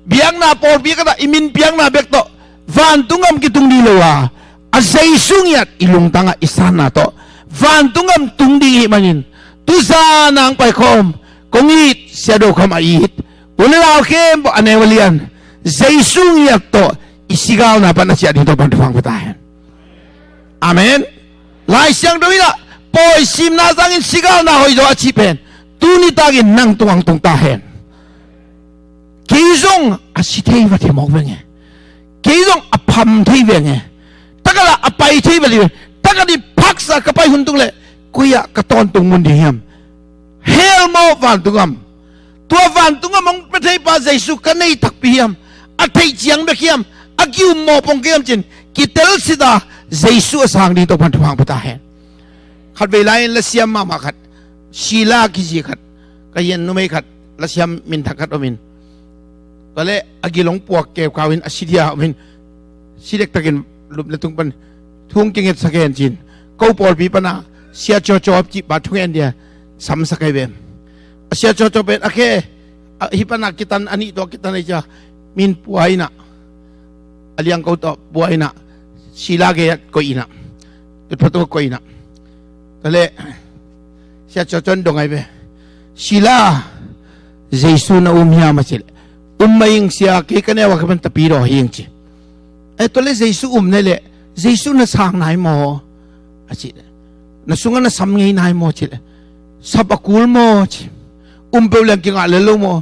biakna pawlpi khat ah i min piakna bek tawh vantung gam kitung ding lo a, a Jesu ngiat i lungtang ah i sanna tawh vantung gam tung ding i hih manin, tuzan a hong paikhawm, kong it, Sia Do Kham a it, u le nau khempeuh a neu a lian, Jesu ngiat tawh i sigalna pan a ciah ding Topa'n thupha pia ta hen. Amen. Lai Siangtho in ah, pawi simna sangin sigalna hoih zaw a cih pen, tuni takin nang tungah hong tung ta hen. Kei zong a si thei vat hi mawk veng e. Kei zong a pham thei veng e. Takala a pai thei vat hi veng. Takala i phaksa ka pai hun tung leh, koi ah ka tawntung mun ding hiam? Hell maw, vantung gam? Tua vantung gam hong pia thei pa Jesu ka nei takpi hiam? A theih ciang bek hiam? A kiummawh pong kei hiam cin, kitel sit a, Jesu a sang ding Topa'n thupha pia ta hen. Khatvei lai-in lasiam mahmah khat, Sila kici khat, ka hian numei khat, lasiam minthang khat om in, tua leh a gil hong puak keukau in a si dia om in, si dektakin lup le tung pan thu hong kingetsak hen cin, ko pawlpi pan a Sia Caw Caw cih pa thungen dia samsak ahi ve. A Sia Caw Caw pen a khe, a, hih pan a kitan, a nih tawh kitan ahi cia, Min pua inah, a liangko tawh pua inah, Sila gei-ah koih inah, tutphah tawh koih inah. Tua leh Sia Cho Cho in dong ai ve. Sila, Jesu na um hiam a cih leh, um mah ing sia, kei ka neu a ka man tapi daw hi ing ci. Eh, tua leh Jesu um na hih leh, Jesu na sang nai maw a cih leh, na sungah na sam ngei nai maw cih leh, sap a kul maw ci. Um peuh leng kingah lel lo maw?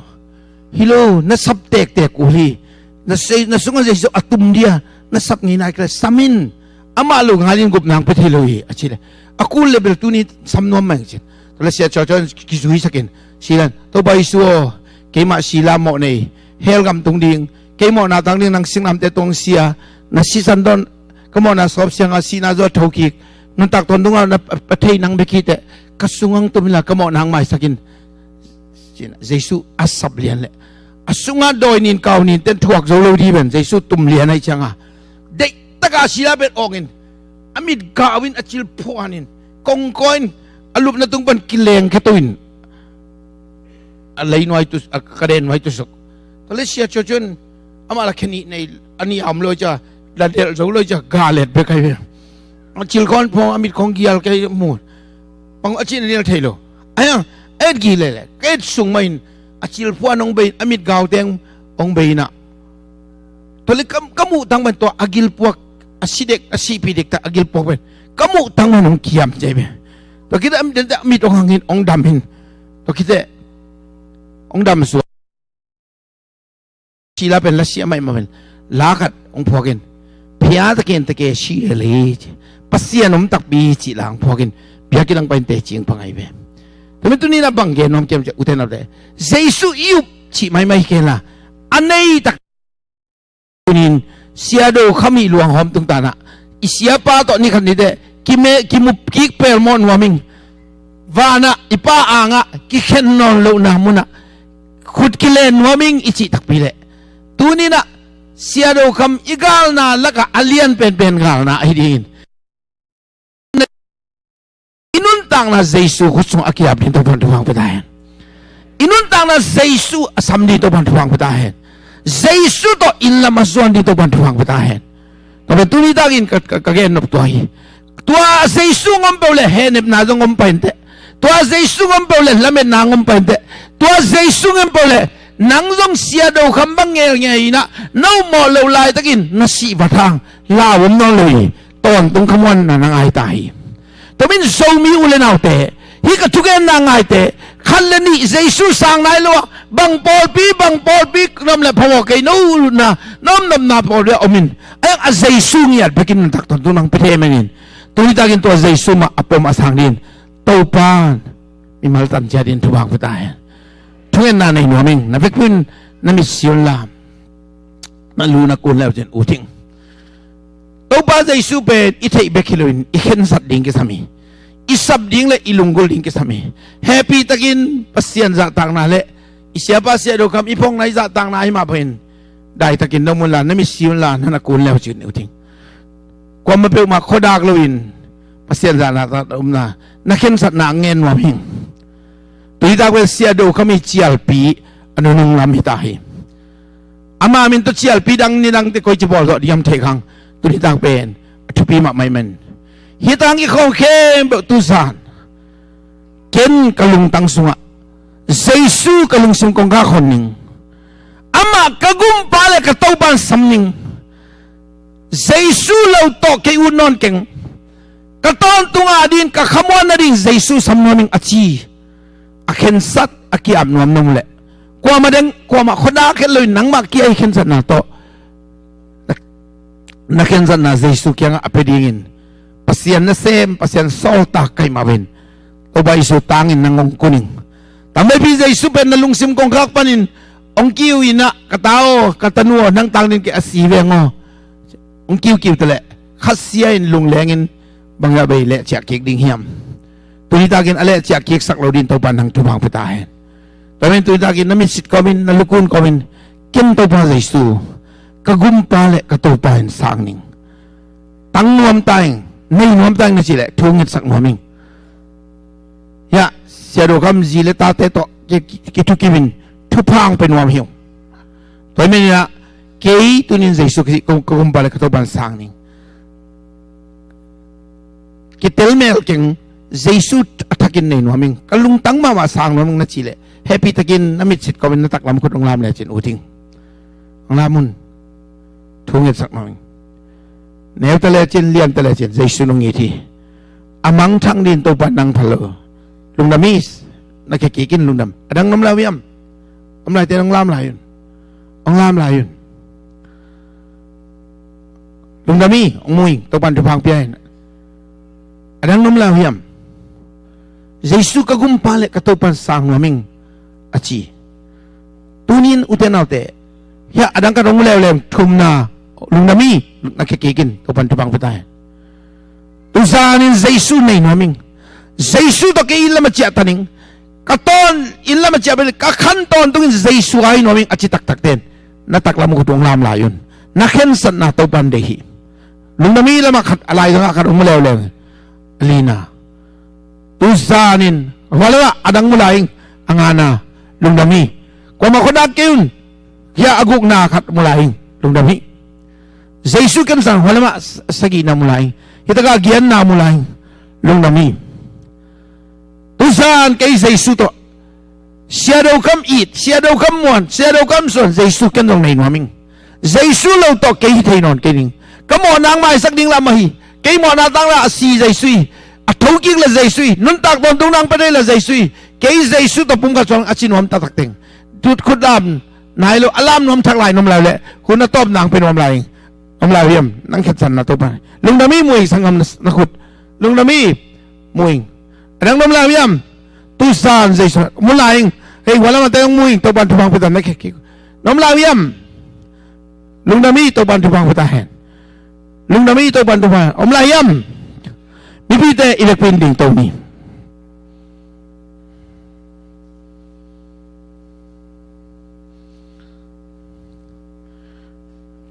Hi lo, na sap tektek uh hi. Na sei, na sungah Jesu a tum dia, na sap ngei nai kei leh sam in. Amah lo ngal in gupna hong pia thei lo hi a cih leh, a kul leh bel tuni sam nuam mah ing ci. Tua leh Sia Cho Cho in kizuisak in, Sila in, Topa Jesu aw, keimah Sila mawh nei, hell gam tung ding, kei mawhna tang ding nang singlamteh tungah sia, na sisan tawh ka mawhna sawp siang a, sihna zaw a thokik, nuntak tawntungah na, a, a thei nang bek hi teh, ka sungah hong tum inla ka mawhna hong maisak in. Jesu a sap lian leh, a sungah dawi nin kau nin ten thuak zo lo ding pen Jesu tum lian ahih ciangin, deihtak a Sila pen awng in, a mit gau in, a cil phuan in, kongkaw in, a lupna tung pan kileng khia to in, a lei nuai tu, a kade nuai tusuk. Tua leh Sia Cho Cho in amah la khe nih nei, a nih a om lo cia, la delh zo lo cia, ga let bek ai ve. A cil khawng phuan, a mit khawng gial kei mu. Bang a cih na nial thei lo. Ai ang, et gih leh leh, ka et sung mah in, a cil phuan hong bei in, a mit gau teng hong bei inah. Tua leh ka, ka muh tang pen tua a gilpuak, a si dek, a sihpih dek tak a gilpuak pen ka muh tang pen hong kiam ci ai ve. Tua khit teh a mit, a mit hong hang in, hong dam in. Tua khit teh hong dam suak. Sila pen la siam mah in, la khat hong phuak in, phia ta ken ta ke si lel hi ci. Pasian om takpi cih la hong phuak in, biakinn ah hong pai in teci hong pang ai ve. Tua pen tuni-in ah bang gen nuam ka hiam cih leh, u te nau te, Jesu i up cih maimai hi kei inla, a nei tak in, Sia Do Kham i luang hawm tung tan ah, i siapa tawh ni khat ni teh kime, kimu kik pelmawh nuam ing. Van ah i Pa angah kikhen nawn lohna mun ah khut kilen nuam ing i cih takpi leh, tuni-in ah Sia Do Kham i galna lakah a lian penpen galna ahi ding in, i nuntakna Jesu khut sungah a ki-ap ding Topa'n thupha hong pia ta hen. I nuntakna Jesu a sam ding Topa'n thupha hong pia ta hen. Jesu tawh inn lam a zuan ding Topa'n thupha hong pia ta hen. Tua pen tuni takin ka, ka, ka gen nop tua hi. Tua Jesu hong om peuh leh hehnepna zong om pah inteh. Tua Jesu hong om peuh leh lametna hong om pah inteh. Tua Jesu hong om peuh leh nang zong Sia Do Kham bang ngelngel in ah, na upmawh loh laitakin na sih vat hang lau om nawn lo hi. Tawntung khamuanna na ngai ta hi. Tua pen Zomi u le naute, hih ka thugenna ngaite, khat le nih Jesu sang nai lo ah, bang pawlpi, bang pawlpi, nuam le phamawh kei, na upna, na omnopna pawlpi ah om in, a, a Jesu ngiat bekin nuntak tawntung nang pia thei meng in. Tuni takin tua Jesu mah a pom a sang ding Topa'n mimal tan ciat in thupha hong pia ta hen. Thugenna nei nuam ing, na vekpi-in na mitsi unla, na lu na kun le uh cin, u thing. Topa Jesu pen i theih bek hi loin i khensat ding kisam hi. I sap ding le i lunggulh ding kisam hi. Hehpih takin Pasian zahtakna le i siapa Sia Do Kham i phuakna i zahtakna ahi mah bangin daitakin na om unla, na mitsi unla, na na kun le uh cin, u thing. Kuamah peuhmah khuadak loin Pasian zahtakna, na khensatna a ngen nuam hing. Tuni tak pen Sia Do Kham i cialpi a nunung lam hi ta hi. Ama min tawh cialpi dang nidangte koici bawl zawh ding hiam thei khang, tuni tak pen a thupi mahmah ahih man. Hih tangki khawng khempeuh tu zan ken ka lungtang sungah Jesu ka lungsim kong khak hon ning. Amah ka Gumpa le ka Topa in sam ning. Jesu lo tawh kei ut nawn keng. Ka tawntung a ding, ka khamuan nading Jesu sam nuam ing a ci. A khensat a ki-ap nuam na om leh, kuamah deng, kuamah khuadak het loin nangmah kia i khensatna tawh na, na khensatna Jesu kiangah a pia dingin Pasian nasem, Pasian sawltak ka hih mah bangin Topa Jesu tangin nang hong kun ing. Tamveipi Jesu pen na lungsim kongkhak panin hong kiu in ah, ka ta aw, ka tanu aw, nang tang dingin kei a si veng aw. Hong kiukiu ta leh khasia in lunglengin bangzah bei lehciah kik ding hiam? Tuni takin a lehciah kiksak lo dingin Topa in nang thupha hong pia ta hen. Tua ahih manin tuni takin na mitsit kawmin, na lukun kawmin, ken Topa Jesu ka Gumpa le ka Topa in sang ning. Tang nuam ta ing, nei nuam ta ing na cih leh thu ngetsak nuam ing. Hiah Sia Do Kham zi le tate tawh ki, ki, kithukim in thupha hong pia nuam hi ung. Tua ahih manin ah Kei tunin Jesu ka, ka, ka gumpa le ka Topa in sang ning. Kitel mel keng, Jesu a thakin nei nuam ing. Ka lungtang mahmah sang nuam ing na cih leh, hehpih takin na mitsit kawmin na taklam khut hong lam lecin ut ing. Hong lam un. Thu ngetsak nuam ing. Neu ta lecin, lian ta lecin, Jesu nong it hi. A mangthang dingin Topa nang phal lo. Lungdam hi. Na khia kik in, lungdam. A dang na om lai uh hiam? Om laite hong lam lai un. Hong lam lai un. Lungdam hi, hong mu ing, Topa in thupha hong pia hen. A dang na om lai uh hiam? Jesu ka gumpa le ka Topa in sang nuam ing, a ci. Tunin ute naute, hiah a dang khat hong mu leuleu, thumna, lungdam hi, na khia kik in, Topa in thupha hong pia ta hen. Tuzan in Jesu nei nuam ing. Jesu tawh kei inn lam ah ciah ta ning. Ka tawn inn lam ah ciah bel, ka khan tawntungin Jesu a hi nuam ing, a ci taktakte in na taklam khut hong lam lai un. Na khensatna Topa in deih hi. Lungdam hi, lamah khat, a laizang ah khat hong mu leuleu. A lina. Tuzan in hua lamah a dang mu lai ing, a ngana. Lungdam hi. Kuamah khua dak kei un. Hiah a gukna khat mu lai ing. Lungdam hi. Jesu khensat, hua lamah s-, sagihna mu lai ing. Hi takah giatna mu lai ing. Lungdam hi. Tuzan kei Jesu tawh, Sia Do Kham it, Sia Do Kham muan, Sia Do Kham suan, Jesu ken zong nei nuam ing. Jesu lo tawh kei hi thei nawn kei ning. Ka mawhna hong maisak ding lah amah hi. Kei mawhna tang lah a si Jesu hi. A thokik lah Jesu hi. Nuntak tawntung nang pia thei lah Jesu hi. Kei Jesu tawh pumkhat suang a ci nuam taktak teng. Tut khut lam nai lo, a lam nuam thak lai nuam lai leh, hun a tawp nang pia nuam lai ing. Om lai uh hiam? Nang khensatna Topa. Lungdam hi, mu ing, sanggam na, na khut. Lungdam hi, mu ing. A dang na om lai uh hiam? Tuzan Jesu, mu lai ing. Hei, hua lamah te hong mu ing, Topa in thupha hong pia ta hen, na khia kik. Na om lai uh hiam? Lungdam hi, Topa in thupha hong pia ta hen. Lungdam hi, Topa in thupha. Om lai hiam? Mipite i vekpi in dingto ni.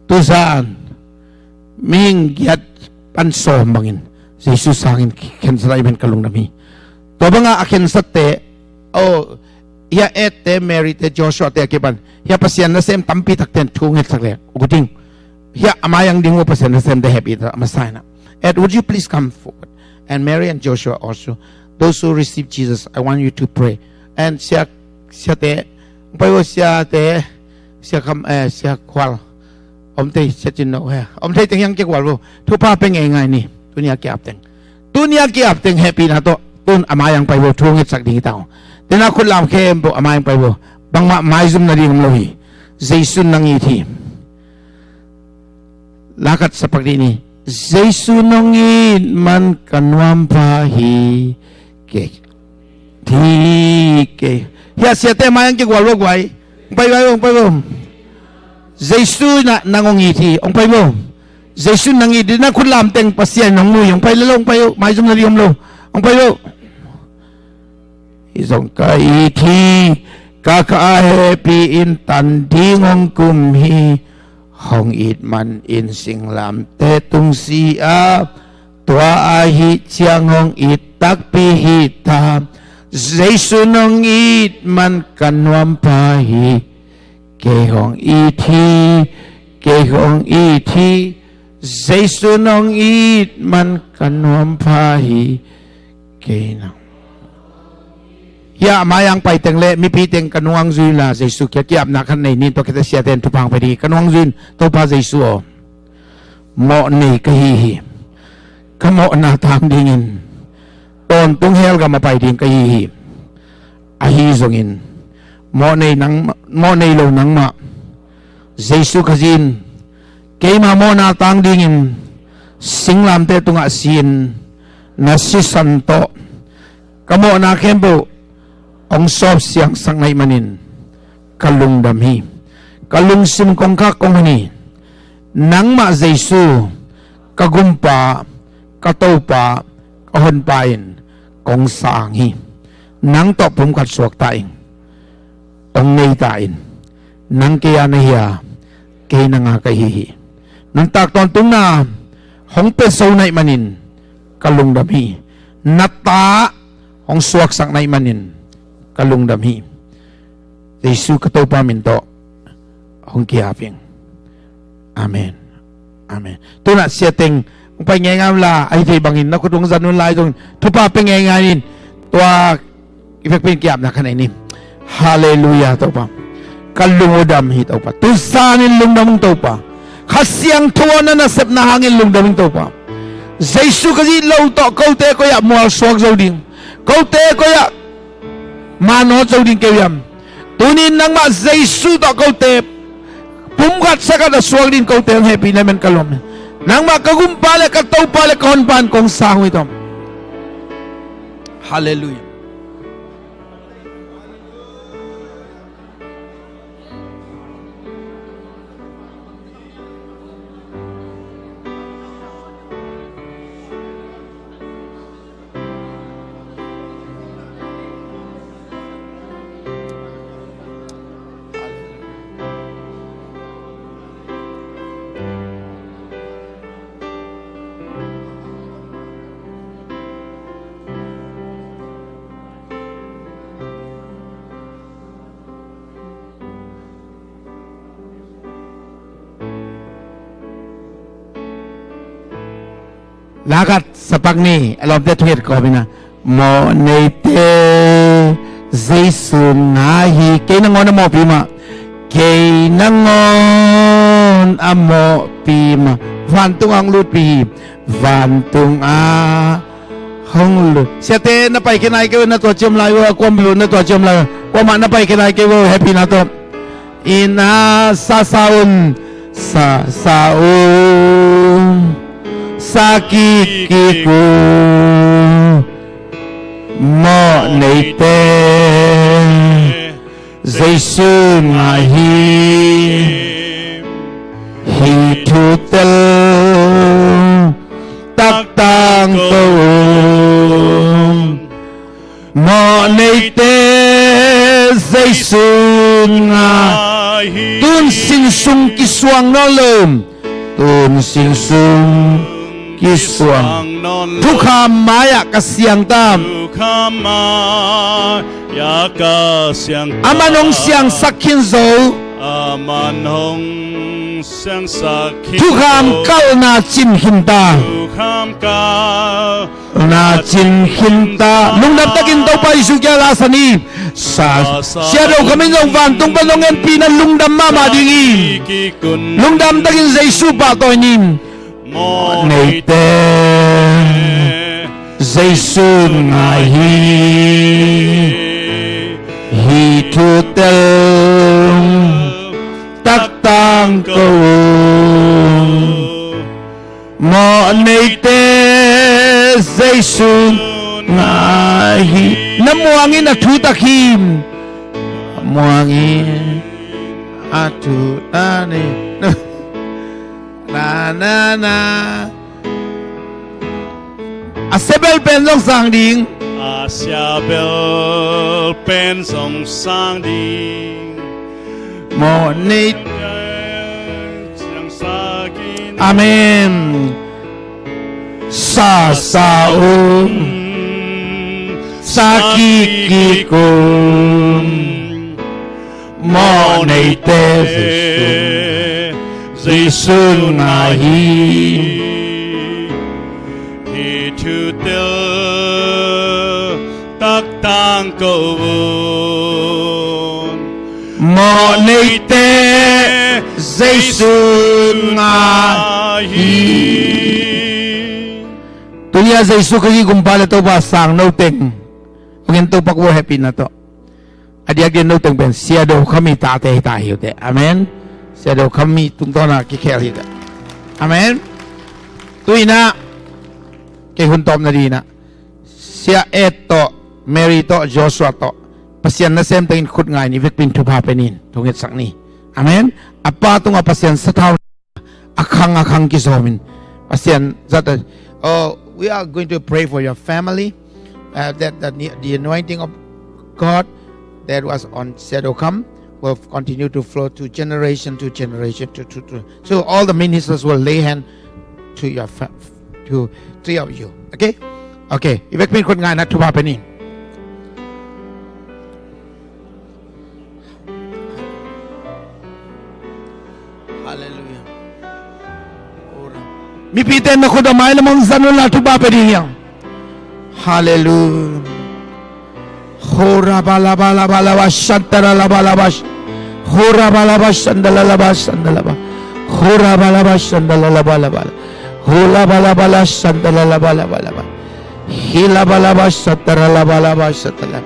Tuzan mihing giat pan sawm bangin Jesu sangin khensat ahih man ka lungdam hi. Tua banga a khensatte, oh, hiah Ed te, Mary te, Joshua te a kipan, hiah Pasian nasem tampi takte in thu ngetsak le uh ding. Hiah a mai-ang ding uh Pasian nasemte hehpih ta a masa in ah. Ed, would you please come forward? And Mary and Joshua also. Those who receive Jesus, I want you to pray. And Sia, Siate, hong pai uh Siate, Sia Kham, eh, Sia Khual. Om thei, Sia Cin No, he. Om thei teng hiang kia kual uh. Thupha pia ngeingai ni. Tuni a ki-ap teng. Tuni a ki-ap teng hehpihna tawh. Tun a mai-ang pai uh, thu ngetsak ding hi ta uh. Tena khut lam khempeuh a mai-ang pai uh. Bangmah maizum nading om lo hi. Jesu in nang it hi. La khat sa pak dih ni. Jesu nong it man ka nuam pha hi. Kei. Thi kei. Hiah Siate mai-ang kia kual uh guai. Hong pai vo, hong pai vo. Jesu in ah nang hong it hi. Hong pai vo. Jesu in nang it hi. Na khut lam teng Pasian in hong mu hi. Hong pai le lo, hong pai vo. Maizum nading om lo. Hong pai vo. Hih zong ka it hi, ka kha a hehpih in tan ding hong kum hi. Hong it manin singlamteh tung si a, tua ahih ciang hong it takpi hi ta. Jesu nong it man ka nuam pha hi. Kei hong it hi, kei hong it hi. Jesu nong it man ka nuam pha hi. Kei nang. Hiah a mai-ang pai teng le mipi teng ka nung ang zui la Jesu kia ki-apna khat nei ni. Tua khit a Siate in thupha hong pia ding hi. Ka nung ang zui in, Topa Jesu aw, mawh nei ka hi hi. Ka mawhna tang dingin tawntung hell gam ah pai ding ka hi hi. Ahi zongin mawh nei nang, mawh nei lo nangmah Jesu Khazih in keima mawhna tang dingin singlamteh tungah si-in na sisan tawh ka mawhna khempeuh hong sawp siangsak na hih manin ka lungdam hi. Ka lungsim kongkhak kong hun hi. Nangmah Jesu, ka gumpa, ka Topa, ka honpa in kong sang hi. Nang tawh pumkhat suak ta ing. Hong nei ta in. Nang kei a na hi a, kei nang a ka hi hi. Nuntak tawntungna hong pia zo na hih manin ka lungdam hi. Na ta hong suaksak na hih manin ka lungdam hi. Jesu ka Topa min tawh hong ki-ap ing. Amen. Amen. Tunah sia teng hong pai ngeingai un la, ahi thei bangin na khut hong zan un lai zong thupha pe ngeingai in. Tua i vekpi in ki-apna kha nei ni. Halleluiah Topa. Ka lung uh dam hi Topa. Tusanin lungdam ung Topa. Kha Siangtho aw, na nasepna hangin lungdam ung Topa. Jesu Khazih lo tawh kote koi-ah mualsuak zo ding, kote koi-ah manawt zo ding kei uh hiam? Tunin nangmah Jesu tawh kote pumkhat sakhat a suak ding kote hong hehpih na men ka lawm. Nangmah ka gumpa le ka Topa le ka honpa in kong sang uh hi Topa. Halleluiah. Lakat sapak ni, a lawmte thunget kawm ina. Mawh neite Jesu ngai hi. Kei nangawn a mawhpi mah. Kei nangawn a mawhpi mah. Vantung a hong lutpi hi. Vantung a hong lut. Siate na paikhia nai kei uh, na tua ciam lai uh, kuam bel na tua ciam lai uh. Kuamah na paikhia nai kei uh, hehpihna tawh. Ina sasa un, sasa un, sa kik kik un. Mawh neite Jesu ngai hi. Hih thu tel taktang ko un. Mawh neite Jesu ngai hi. Tun sin sung kisuang nawn lo. Tun sin sung kisuang. Thukham mai-ah ka siang ta. Thukham mai-ah ka siang ta. Aman hong siangsak khin zo. Aman hong siangsak khin zo. Thukham kalhna cin khin ta. Thukham kal na cin khin ta. Lungdam takin Topa Jesu kiang la sa ni. Sa, Sia Do Kham in zong vantung pan hong enpihna lungdam mahmah ding hi. Lungdam takin Jesu pahtawi ni. Mawh neite Jesu ngai hi. Hih thu tel taktang ko un. Mawh neite Jesu ngai hi. Na muang in a thu tak hi. Muang in a thu tak hi. Na, na, na. A sia bel pen zong sang ding. A sia bel pen zong sang ding. Mawh neite Amen. Sa sa un, sa kik kik un. Mawh neite Jesu, Jesu ngai hi. Hih thu tel taktang ko un. Mawh neite Jesu ngai hi. Tuni-a Jesu Khazih gumpa le Topa sang no teng hong en Topa ko hehpihna tawh. A diakdiak no teng pen Sia Do Kham i tate hi ta hi uh teh. Amen. Sia Do Kham i tungtawn a kikhel hi teh. Amen. Tu-in ah kei hun tawpna dingin ah Sia Ed tawh, Mary tawh, Joshua tawh Pasian nasem tengin khut ngai ni, vekpi in thupha pe ni, thungetsak ni. Amen. A pa tungah Pasian sathau a khang a khang kizawmin Pasian zat a, oh, we are going to pray for your family, uh, that, that the, the anointing of God that was on Sia Do Kham will continue to flow to generation to generation to, to, to. So all the ministers will lay hand to your fa-, to three of you. Okay? Okay. I vekpi in khut ngai na, thupha pe ni. Halleluiah. Mipite na khut a mai lam hong zang un la, thupha pia ding hi hang. Halleluiah. Hora bala bala bala ba shantara la bala ba. Hora bala ba shandala la ba shandala ba. Hora bala ba shandala la bala bala. Hula bala bala shandala la bala bala ba. Hila bala ba shatara la bala ba shatala.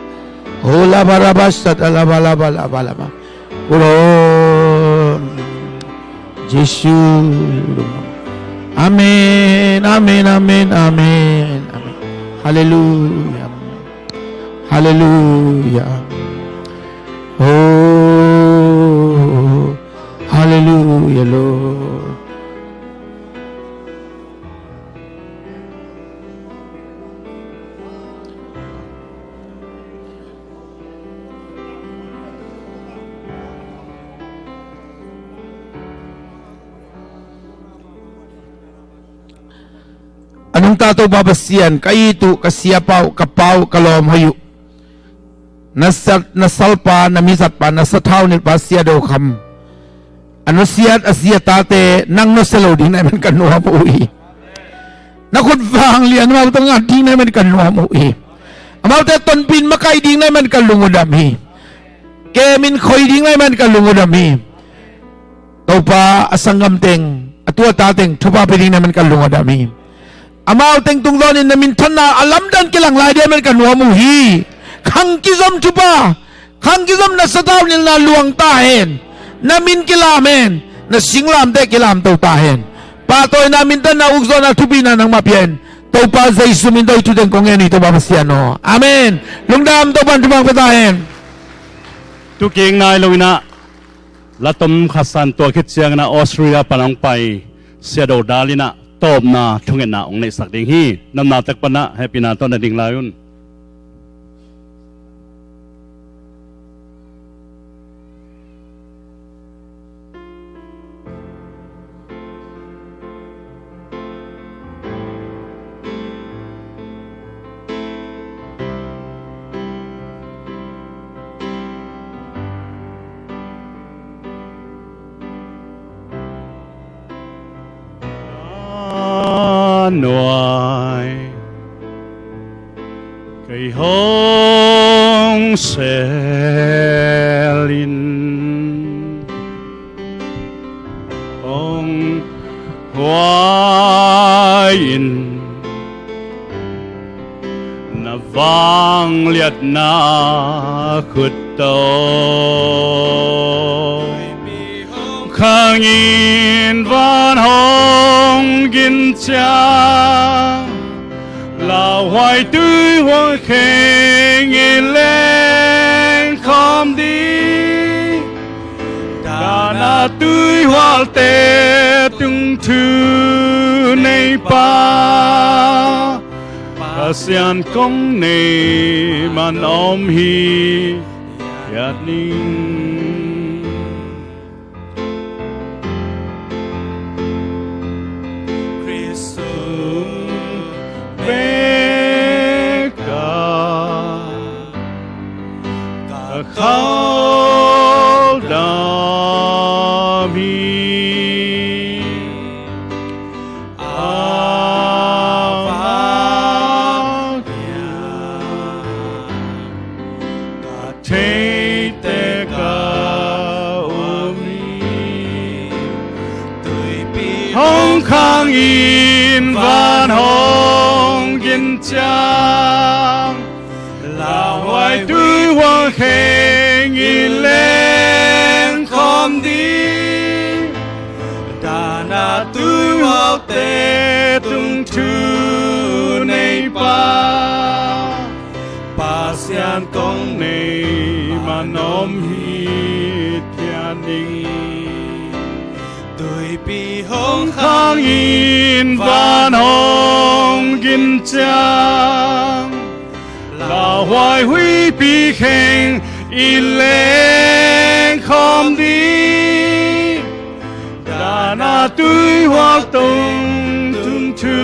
Hula bala ba shatala bala bala bala ba. Uron Jesu. Amen, amen, amen, amen, amen. Halleluiah. Halleluiah. Oh, halleluiah, Lord. A nungta Topa Pasian, ka it uh, ka siapa uh, ka pa uh, ka lawm hoih uh, na sat, na salpa, na mizatpa, na sathau nilhpa Sia Do Kham, a nusiat a sia tate nang nusia lo ding na hih man ka nuam uh hi. Na khut vanglian amau tungah ding na hih man ka nuam uh hi. Amaute tonpih in makaih ding na hih man ka lung uh dam hi. Kemin khoi ding na hih man ka lung uh dam hi. Topa, a sanggam teng, a tu a ta teng thupha pia ding na hih man ka lung uh dam hi. Amau teng tungtawnin na minthanna a lamdang kilang lai ding na hih man ka nuam uh hi. Khang kizom thupha, khang kizom na sathau nilhna luang ta hen. Na min kilam hen. Na singlamteh kilamto ta hen. Pahtawina, minthanna, ukzawhna, thupina nangmah pia hen. Topa Jesu min tawh hih thu teng kong ngen hi, Topa Pasian aw. Amen. Lungdam, Topa in thupha pia ta hen. Tukik nai lo in ah, la tom khat san tua khit ciangin ah Australia pan hong pai Sia Do Dal in ah tawpna thungetna hong neihsak ding hi. Natna tek pan ah hehpihna tawh na ding lai un. Nuai kei hong sel in, hong huai in, na vangliatna khut tawh. Khang in van hong gin ciang, lauhuai tuihual kheng in leng khawm ding. Dahna tuihualte tung thu nei pa, Pasian kong nei man om hithiat ning. Khrih sung bek a ka khaldam hi. A vang hiam ka theite ka um hi. Tuipi hong khang in van hong gin ciang, lauhuai tuihual kheng in leng khawm ding. Dahna tuihualte tung thu nei pa, Pasian kong nei man om hithiat ning. Tuipi hong khang in van hong gin ciang, lauhuai huipi kheng in leng khawm ding. Dahna tuihual tung tung thu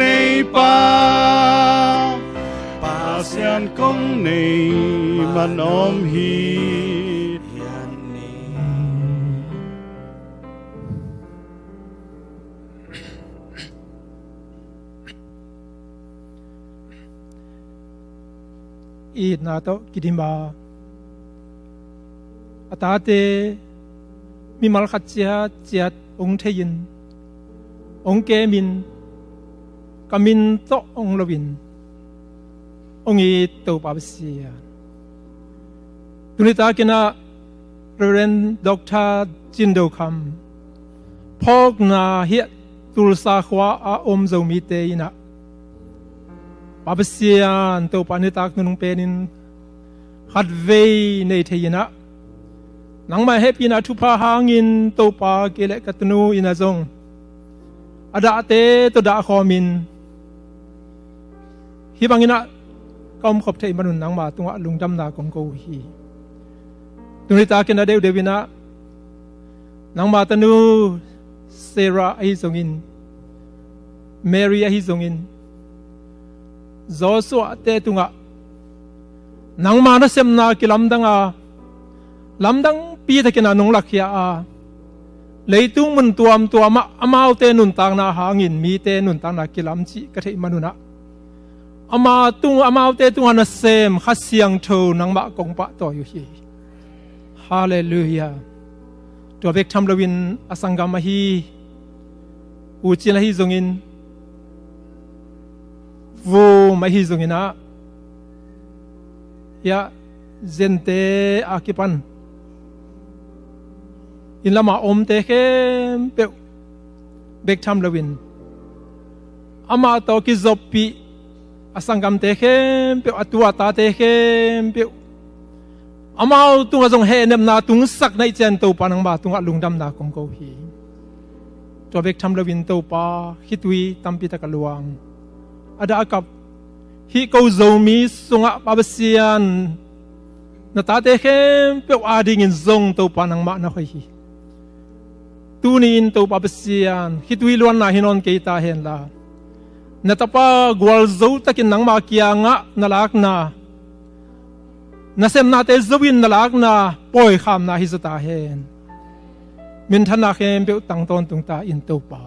nei pa, Pasian kong nei man om hithiat ning. itna tawh kidim a, a tate mimal khat ciatciat hong thei-in, hong kemin, ka min tawh hong loin, hong it Topa Pasian. Tuni takin ah Reverend Doctor Cin Do Kham, phawkna hiah Tulsa khua a om Zomite in ah, Pa Pasian Topa nitak nunung penin khatvei nei thei-in ah, nangmah hehpihna thupha hangin Topa kei le ka tanu in ah zong a dahte tawh dahkhawmin, hih bangin ah ka omkhop theih manun nangma tungah lungdamna kong ko uh hi. Tuni takin a deuhdeuh in ah nangma tanu Sarah ahi zongin, Mary ahi zongin, Joshua te tungah nangma nasepna kilamdang a, lamdangpi takin ah nong lakhia a, leitung mun tuamtuam ah amaute nuntakna hangin mite nuntakna kilam cih ka theih manun ah, ama tung, amaute tungah nasem Kha Siangtho nangmah kong pahtawi uh hi. Halleluiah. Tua bek tham loin a sanggam ahi U Cin ahi zongin, Vum ahi zongin ah, hiah Zente a kipan inn lamah omte khempeuh bek tham loin, amah tawh kizoppih a sanggamte khempeuh, a tu a tate khempeuh, amau tungah zong hehnepna tungsak na hih ciangin Topa nangma tungah lungdamna kong ko hi. Tua bek tham loin Topa, khitui tampi tak a luang, a dah a kap hih ko Zomi sungah Pa Pasian, na tate khempeuh adingin zong Topa nangmah na hoih hi. Tuni-in Topa Pasian, khitui luanna hi nawn kei ta henla, na tapa gualzo takin nangma kiangah na lakna, nasepnate zo-in na lakna pawikhamna hi zaw ta hen. Minthanna khempeuh tang tawntung ta in Topa.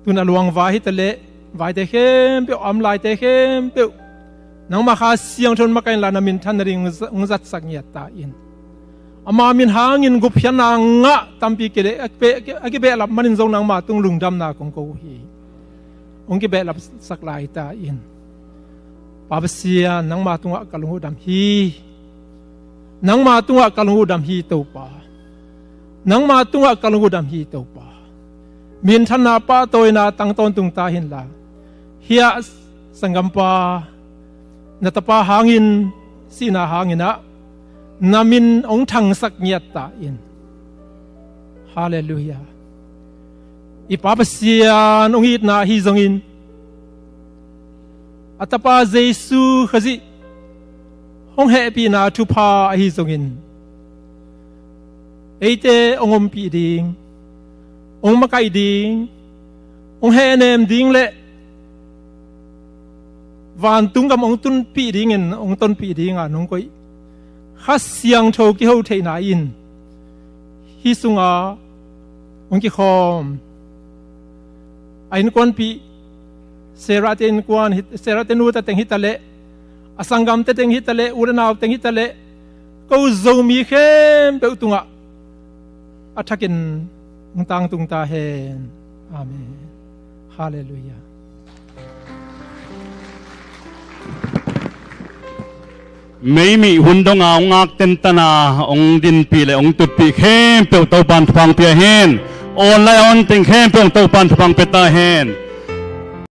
Tun a luang vai hi taleh, vaite khempeuh, a om laite khempeuh, nangma Kha Siangtho in makaih inla na minthan nading hong zatsak ngiat ta in. Ama min hangin gupkhiatna ngah tampi kei leh a kibe-, a kibehlap manin zong nangma tung lungdamna kong ko uh hi. Hong kibehlapsak lai ta in. Pa Pasian, nangma tungah ka lung uh dam hi. Nangma tungah ka lung uh dam hi Topa. Nangma tungah ka lung uh dam hi Topa. Minthanna pahtawina tang tawntung ta henla, hiah sanggampa, na tapa hangin, sihna hangin ah na min hong thangsak ngiat ta in. Halleluiah. I Pa Pasian hong itna ahi zongin, a Tapa Jesu Khazih hong hehpihna thupha ahi zongin, eite hong ompih ding, hong makaih ding, hong hehnem ding le vantung gam hong tunpih dingin, hong tonpih dinga nong koih Kha Siangtho kiho theihna in hih sunga hong kikhawm a innkuanpih, Sarah te innkuan hi, Sarah te nu te teng hi taleh, a sanggamte teng hi taleh, u le nau teng hi taleh, ko Zomi khempeuh tungah a thakin hong tangtung ta hen. Amen. Halleluiah. Meimih hun donga hong ngakten tana hong dinpih le hong tutpih khempeuh Topan thupha hong pia hen. Online a on teng khempeuh Topan thupha hong pia ta hen.